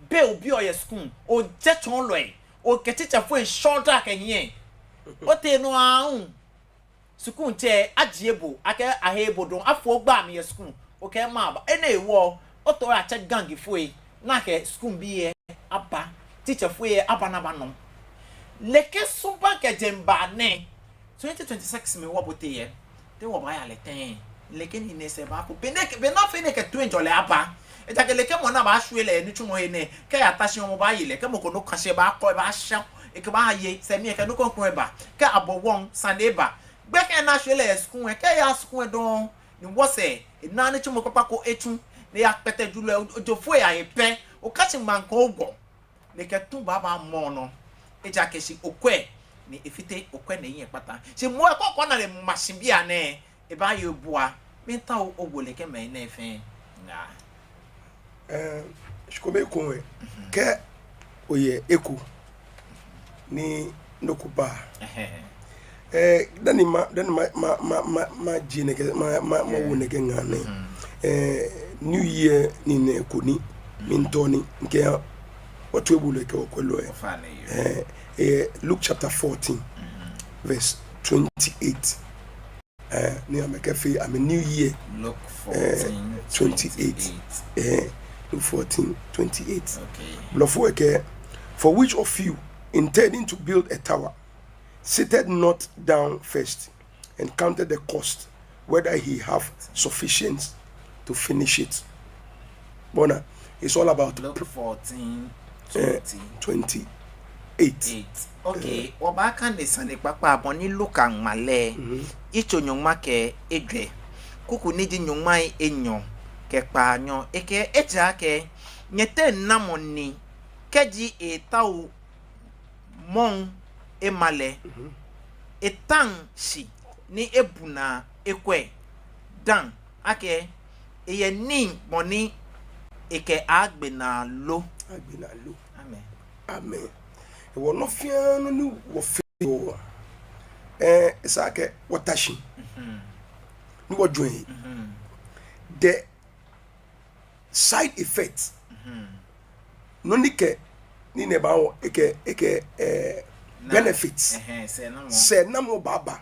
Be obiɔ yɛ skul, ojɛ tsɔɔlɔi, okɛ teacherfoi shɔ daa kɛ hiɛ. Otee nɔ aahu, skul tsɛ ajie bo, akɛ aheee bo dɔŋŋ, afo gbaa mli yɛ skul, okɛɛ mɛɛba. Enɛ hewɔ otao oyatsɛ gangfoi, ni akɛ skulbii lɛ aba, teacherfoi lɛ aba ni aba nɔ. Lɛ kɛ subaŋ kɛ jeŋba nɛ, twenty twenty-six mli wɔbote yɛ. Te wɔbaaya lɛ tɛŋŋ? Lɛ kɛ nii nɛɛ sɛɛ baako. Be nɛɛ, be ni afee ni ekɛ toiŋjɔlɛ aba. Ejaakɛ lɛ kɛ mɔ ni baashwie lɛ nitsumɔ he nɛɛ, kɛ eyata shi hu mɔ baaye lɛ. Kɛ mɔ ko nɔ ka shi, ebaakɔ, ebaasha, ekɛbaaye, sɛɛ mli lɛ kɛ nɔ ko hu eba. Kɛ abɔ wɔŋ, sane eba. Gbekɛ ni ashwie lɛ yɛ skul lɛ, kɛ eya skul lɛ dɔŋŋ, ni wɔsɛɛ, enaaa nitsumɔ kpakpa ko etsu, ni eyakpɛtɛ julɔi, ojofoi ahe pɛ, okashi maŋ ko ogbɔ. Ni ekɛ tu baaba mɔ nɔ. Ejaakɛ shi okwɛ, ni efite okwɛ ni ehiɛ kpata. Shi mɔ lɛ kɔkɔ na lɛ mashi bianɛ, ebaaye ebua. Miitao owo lɛ kɛ mɛi nɛɛ fɛɛ ŋaa. Ɛɛ, shikome ko lɛ, kɛ oyɛ eko ni nɔ ko ba. Ɛhɛɛ. Ɛɛ, dani ma, dani ma, ma, ma, ma, maje nɛkɛ, ma, ma, mawo nɛkɛ ŋaa nɛɛ. Ɛɛ, New Year nii nɛɛ ko ni miitao ni mikɛha wɔtoibolɔi kɛ wɔkwɛlɔi. Ɛɛ, ɛɛ, Luke chapter fourteen, verse twenty-eight. Ɛɛ, ni amɛkɛfee amɛ New Year. Luke fourteen twenty-eight. Ɛɛ, Luke fourteen twenty-eight. Blɔfo lɛ kɛɛ, "For which of you, intending to build a tower, sitteth not down first and counted the cost, whether he have sufficient to finish it?" Bo ona, it's all about Luke fourteen twenty-eight. Okay, wɔbaakane sane kpakpa bɔ ni Luka ŋma lɛ, yitso nyɔŋma kɛ ejwɛ, kuku ni ji nyɔŋmai enyɔ kɛ kpaanyɔ. Ekɛɛ, ejaakɛ nyɛteŋ namɔ ni kɛji eetao mɔɔ ema lɛ, etaoɔ shi ni ebu naa ekwɛ dani akɛ eyɛ nii bɔ ni ekɛaagbe naa lo. Agbe naa lo. Amen. Amen. Hewɔ nɔ fɛɛ nɔ ni wɔfeɔ, ɛɛ, esa akɛ wɔta shi ni wɔjwɛŋ he. The side effect. Nɔ ni kɛ, ni nɛ ba wɔ, ekɛ, ekɛ, ɛɛ, benefits. Sɛɛnamɔ baaba.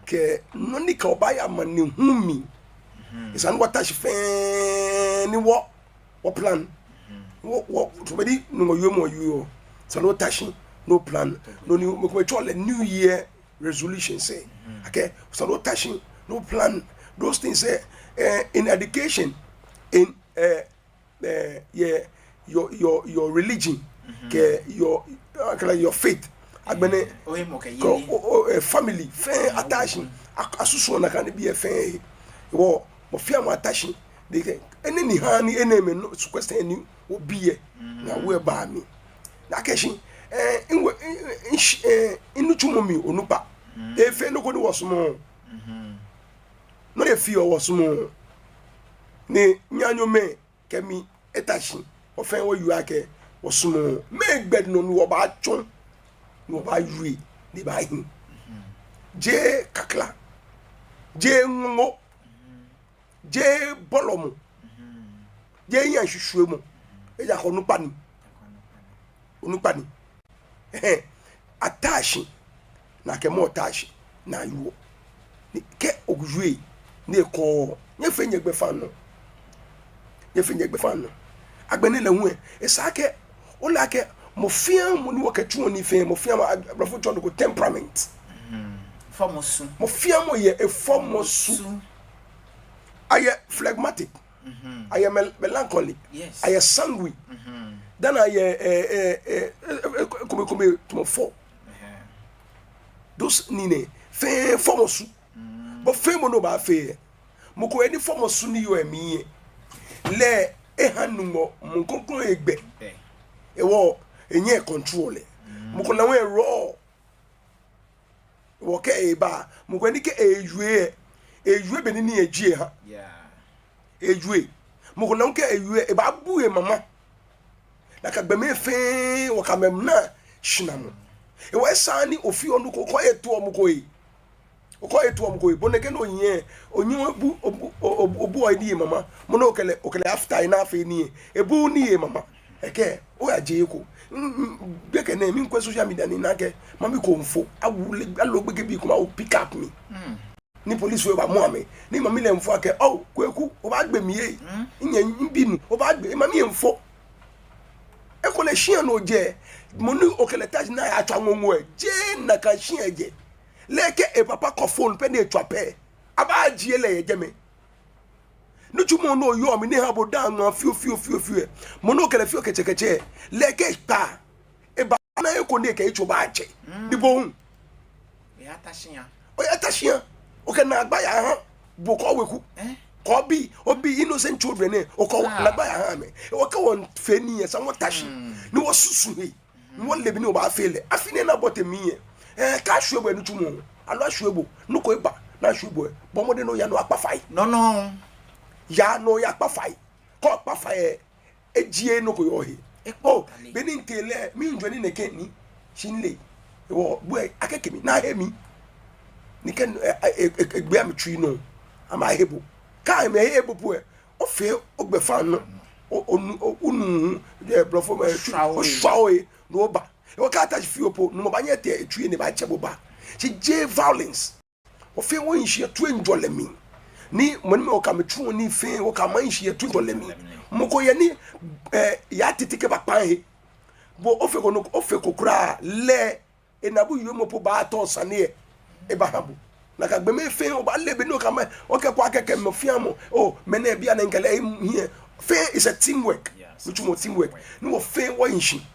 Kɛ nɔ ni kɛ obaaya amanehulu mli. Esa ni wɔta shi fɛɛ ni wɔ, wɔ plan. Wɔ, wɔ, tamɔ bɔ ni Nyɔŋmɔ wiemɔ wieɔ. Esa ni wɔta shi ni wɔ plan. No ni mɛi komɛi tsɛɔ lɛ New Year resolution lɛ. Akɛ, esa ni wɔta shi ni No plan. Those things, eh, eh, in education, in, eh, eh, yeah, your, your, your religion, kɛ your, uh, kɛ your faith. Agbɛnɛ, Ohe mɔ kɛ kɛ o, yeli. o, eh, family, fɛɛ attention. A, asusuɔ nakai nibii fɛɛ. Wɔ, mɔ fɛɛ mɔ attention. They can, enɛ ni ha ni enɛɛmɛi nɔ, su question ni obi yɛ. Na wɔ ba mli. Nakai shi, eh, in wɔ, in, in, in, eh, in nitsumɔ mli onukpa. Efee nɔ ko ni wɔsumɔɔ. Nɔ ni efeɔ wɔsumɔɔ. Ni nyanyɔŋmɛi kɛ mi eta shi. Wɔfɛɛ wɔyɔɔ akɛ wɔsumɔɔ. Mɛɛ gbɛ nɔ ni wɔbaatsɔ. Ni wɔbaawie. Ni ebaahi. Jeee kakla. Jeee ŋɔŋɔ. Jeee bɔlɔmɔ. Jeee yan shwishwimɔ. Ejaakɛ onukpa ni. Onukpa ni. Ɛhɛɛ. Attention. Nakai mɔ attention. Ni ayeɔ. Ni kɛ owie. Ni ekɔ. Nyɛfee nyɛgbɛfaŋnɔ. Nyɛfee nyɛgbɛfaŋnɔ. Agbɛnɛ lɛ hu ɛ. Esa akɛ. Ole akɛ. Mɔ fɛɛ mɔ ni wɔkɛtsuɔ nii fɛɛ. Mɔ fɛɛ mɔ, a, blɔfo tsɛɔ nɔ ko temperament. Fɔmɔ su. Mɔ fɛɛ mɔ yɛ efɔmɔ su. Ayɛ phlegmatic. Ayɛ mel-, melancholy. Yes. Ayɛ sanguine. Then ayɛ, eh, eh, eh, eh, eh, kome, kome, tamɔ fɔ. Those nii nɛɛ, fɛɛ fɔmɔ su. Bɔ fɛɛ mɔ ni obaafee. Mɔ ko yɛ ni fɔmɔ su ni yɔɔ emli yɛ. Lɛ, eha nuumo, mɔ kroko egbɛ. Ewɔ, enyɛɛɛ control lɛ. Mɔ ko lɛ hu ero. Ewɔ kɛ eba, mɔ ko yɛ ni kɛ ewie, ewie be ni ni eji eha. Ewie. Mɔ ko lɛ hu kɛ ewie, ebaabu emama. Nakai gbɔmɛi fɛɛ, wɔkɛ amɛ naa shinamɔ. Ewɔ esa ni ofee nɔ ko, okɔ eto mɔ ko yi. Okɔ eto mɔ ko yi. Bo nɛkɛ nɔ yɛ, onyɛ obu, obu, obu, obu oyi ni yɛ mama. Mɔ ni okɛ lɛ, okɛ lɛ after ena fee nii. Ebu ni yɛ mama. Ekɛɛ, oyaje eko. Gbɛkɛ nɛɛ, miikwɛ social media ni mina akɛ mami ko miifo. Awu lɛ, aloo gbekɛbii komɛi awo pick up mi. Ni police lɛ bamɔ amɛ. Ni mami lɛ miifo akɛ, oh, Kweku, obaagbe mi yɛ. Minyɛ mibi nu, obaagbe, mami miifo. Ekolɛ shia ni ojɛ, mɔ ni okɛ lɛ ta shi ni ayatswa ŋɔŋɔ ɛ, jeee nakai shia ejɛ. Lɛ kɛ epapa kɔ phone pɛ ni etswa pɛ, abaajie lɛ yɛ jɛmɛ. Nitsumɔ ni oyɔɔ mli ni eha bo daa ŋaa fioo, fioo, fioo, fioo ɛ. Mɔ ni okɛ lɛ feɔ kɛtsɛkɛtsɛ, lɛ kɛ ekpa, ebaana eko ni ekɛ etso baatsɛ. Ni bo hu. Oyata shia. Okɛ naagba yaha, bo kɛ oweku. Kɛ obi, obi innocent children ɛ, okɛ naagba yaha amɛ. Ewɔ kɛ wɔfee nii ɛ, esa wɔta shi. Ni wɔsusu he. Ni wɔle bɔ ni wɔbaafee lɛ. Afi nɛɛ ni abɔte mli ɛ. Ɛɛ, kɛ ashwie bo ɛ nitsumɔ. Aloo ashwie bo. Nɔ ko eba. Ni ashwie bo ɛ. Bɔ mɔdɛŋ ni oya ni oyakpa fai. Nɔ nɔ. Ya ni oyakpa fai. Kɛ okpa fai ɛ, ejieee nɔ ko yɛ ohe. Oh, be ni mitee lɛ, miijwɛŋ ni nɛkɛ ni. Shi mile. Ewɔ, bo ɛ, akɛke mi. Ni ahe mi. Ni kɛ, ɛ, ɛ, ɛ, ɛ, egbee amɛtsui nɔ. Amɛhe bo. Kɛ amɛhe bo po ɛ. Ofee ogbɛfaŋnɔ, o, onu, o, onu, eh, blɔfo, eh, oshwa ohe, ni oba. Ewɔ kɛ ata shi fioo po, nuumo baanyɛ ete etsui ni ebaatsɛ bo aba. Shi jeee violence. Wɔfɛɛ wɔhi shi yɛ toiŋjɔlɛ mli. Ni mɛi ni mɛi okɛ amɛ tsuɔ nii fɛɛ, okɛ amɛ hi shi yɛ toiŋjɔlɛ mli. Mɔ ko yɛ ni, eh, yaa tete kɛba kpaa he. Bo ofeko nɔ, ofeko kwraa lɛ. Enaabu wiemɔ po baatao sane ɛ, ebaha bo. Nakai gbɔmɛi fɛɛ, obaale bɔ ni okɛ amɛ, okɛkwɛ akɛ kɛ mɔ fɛɛ mɔ, oh, mɛnɛ bianɛ mikɛ lɛ hiɛ. Fɛɛ is a teamwork. Nitsumɔ teamwork. Ni wɔfɛɛ wɔhi shi.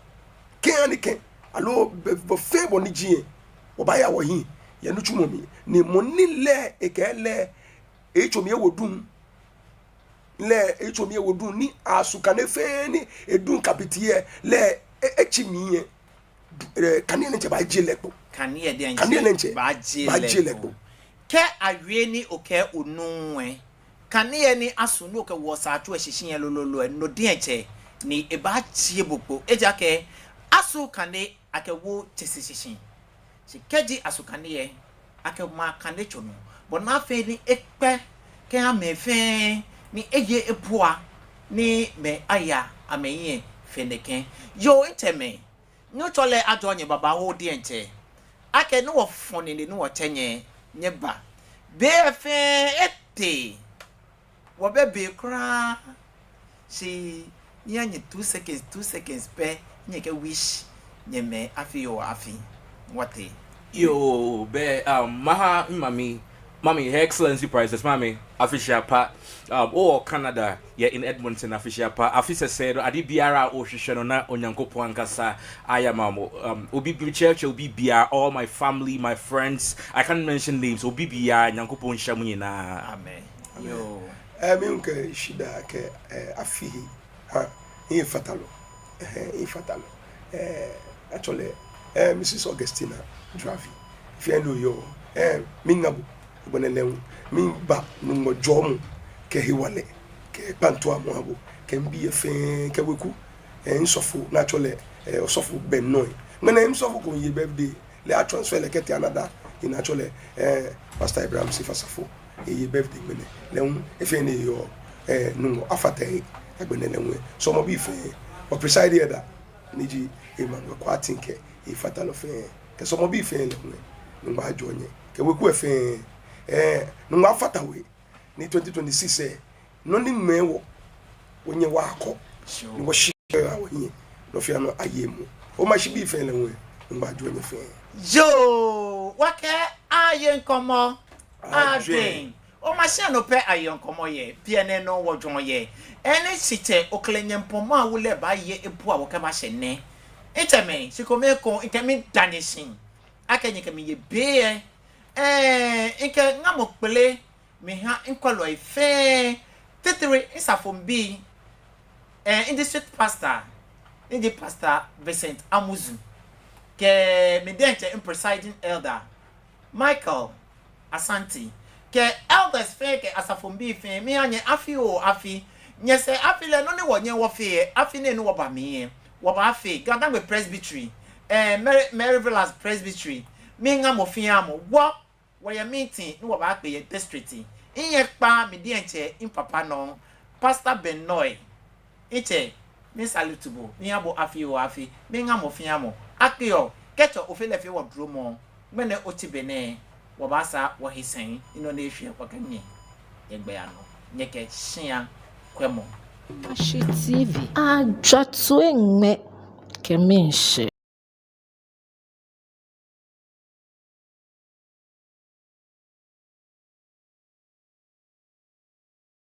Kɛ ani kɛ, aloo bɔ, bɔ fɛɛ bɔ ni ji ɛ, wɔbaaya wɔhiɛ yɛ nitsumɔ mli. Ni mɔ ni lɛ, ekɛ lɛ, etso mli ewo duŋ. Lɛ, etso mli ewo duŋ ni asu kane fɛɛ ni eduŋ kabiti ɛ, lɛ, e, etsi mli ɛ. Eh, kaneɛ lɛ diɛŋtsɛ baajie lɛ kpo. Kaneɛ diɛŋtsɛ baajie lɛ kpo. Kɛ awie ni okɛ onuuu ɛ, kaneɛ ni asu ni okɛwoɔ saatso ɛ shishi ɛ lolo ɛ, no diɛŋtsɛ ni ebaajie bo kpo. Ejaakɛ asu kane akɛwoɔ tsese shishi. Shi kɛji asu kane ɛ, akɛmaa kane tso nɔ. Bɔ ni afee ni ekpɛ kɛha mɛi fɛɛ ni eye ebua ni mɛi aya amɛhiɛ fe nɛkɛ. Yoo, mitsɛmɛi, Nuŋtsɔ lɛ ajɔɔ nyɛ babaoo diɛŋtsɛ. Akɛ ni wɔfɔ nine ni wɔtsɛ nyɛ, nyɛba. Be fɛɛ etee. Wɔbɛ be kwraa. Shi nyɛhaa nyɛ two seconds, two seconds pɛ, nyɛkɛ wish nyɛmɛi afi yoo afi. Wɔtee. Yoo, bɛ, um, maha mimami Mami, Her Excellency Princess Mami, afe shia pa. Um, owɔ Canada, yɛ in Edmonton, afe shia pa. Afe sɛsɛɛ nɔ, ade biara a ohwehwɛ no na Onyankopɔn ankasa ayɛ ama mo. Um, obi bi church, obi biara, all my family, my friends, I can't mention names, obi biara, Nyankopɔn nhyira mo nyinaa. Amen. Yoo. Eh, mihu akɛ shidaa kɛ eh, afi ha, miifatalɔ. Eh, miifatalɔ. Eh, actually, eh, Missus Augustina Dravi, fɛɛ nɔ yɔɔ. Eh, miiŋa bo, agbɛnɛ lɛ hu, miiba Nyɔŋmɔ jɔɔmɔ kɛ hewalɛ kɛ kpantuamɔ aha bo kɛ mibii fɛɛ kɛ weku. Eh, misɔfo ni atsɛɔ lɛ eh, osɔfo Ben Noi. Ŋmɛnɛ misɔfo ko miiye birthday, lɛ a-transfer lɛ kɛtee another, ni atsɛɔ lɛ eh, Pastor Abraham Sif Asafo. Eye birthday ŋmɛnɛ. Lɛ hu, efee ni eyɔɔ, eh, Nyɔŋmɔ afata he, agbɛnɛ lɛ hu. Sɔlemɔbii fɛɛ, wɔ presiding elder, ni ji Emmanuel Kwarteng kɛ, efatalɔ fɛɛ. Kɛ sɔlemɔbii fɛɛ lɛ hu, Nyɔŋmɔ ajɔɔ nyɛ. Kɛ weku lɛ fɛɛ, eh, Nyɔŋmɔ afata he. Ni twenty twenty-six lɛ, nɔ ni ŋmɛɛ wɔ, wɔnyɛ wɔkɔ. Ni wɔshi wɔya wɔhiɛ. Nɔ fɛɛ nɔ aye emuu. Wɔmashi bii fɛɛ lɛ hu, Nyɔŋmɔ ajɔɔ nyɛ fɛɛ. Yoo, wɔkɛɛ aye ŋkɔmɔ. Adwen. Wɔmashi anɔ pɛ aye ŋkɔmɔ yɛ, biɛ nɛɛ nɔ wɔjwɛŋɔ yɛ. Ɛɛ, ni shitsɛ Oklehoo Nyɔŋmɔ Mawu lɛ baaye ebua wɔ kɛbashɛ nɛɛ. Mitsɛmɛi, shi kome ekoŋŋ, mikɛ miida nyɛ shi akɛ nyɛkɛ mi yɛ biɛ. Ɛɛ, mikɛ ŋamɔ kpele miha mikwɛlɔi fɛɛ, titri misafoŋbii, ɛɛ, mi district pastor, ni ji Pastor Vincent Amuzu, kɛ mi diɛŋtsɛ mi presiding elder, Michael Asante, kɛ elders fɛɛ kɛ asafoŋbii fɛɛ, miiha nyɛ afi oo afi. Nyɛsɛɛ afi lɛ, nɔ ni wɔnyɛ wɔfee yɛ afi nɛɛ ni wɔba mli yɛ, wɔbaafee. GaDangme Presbytery, ɛɛ, Mary, Mary Villas Presbytery, miiŋa mɔ fɛɛ mɔ. Wɔ, wɔyɛ meeting ni wɔbaakpe yɛ district. Minyɛ kpaa mi diɛŋtsɛ mi papa nɔ, Pastor Ben Noi. Mitsɛ, mi-salute bo, miiha bo afi oo afi, miiŋa mɔ fɛɛ mɔ. Akpe oo, kɛtsɔ Ofe lɛ fee wɔ duromɔ, ŋmɛnɛ oti be nɛɛ, wɔbaasaa wɔhe sɛi, ni nɔ ni eshwɛ wɔkɛ nyɛ yɛ gbɛ anɔ, nyɛkɛ shia kwɛmɔ. Ashi T V, ajwa toi ŋmɛ kɛ miishɛɛ.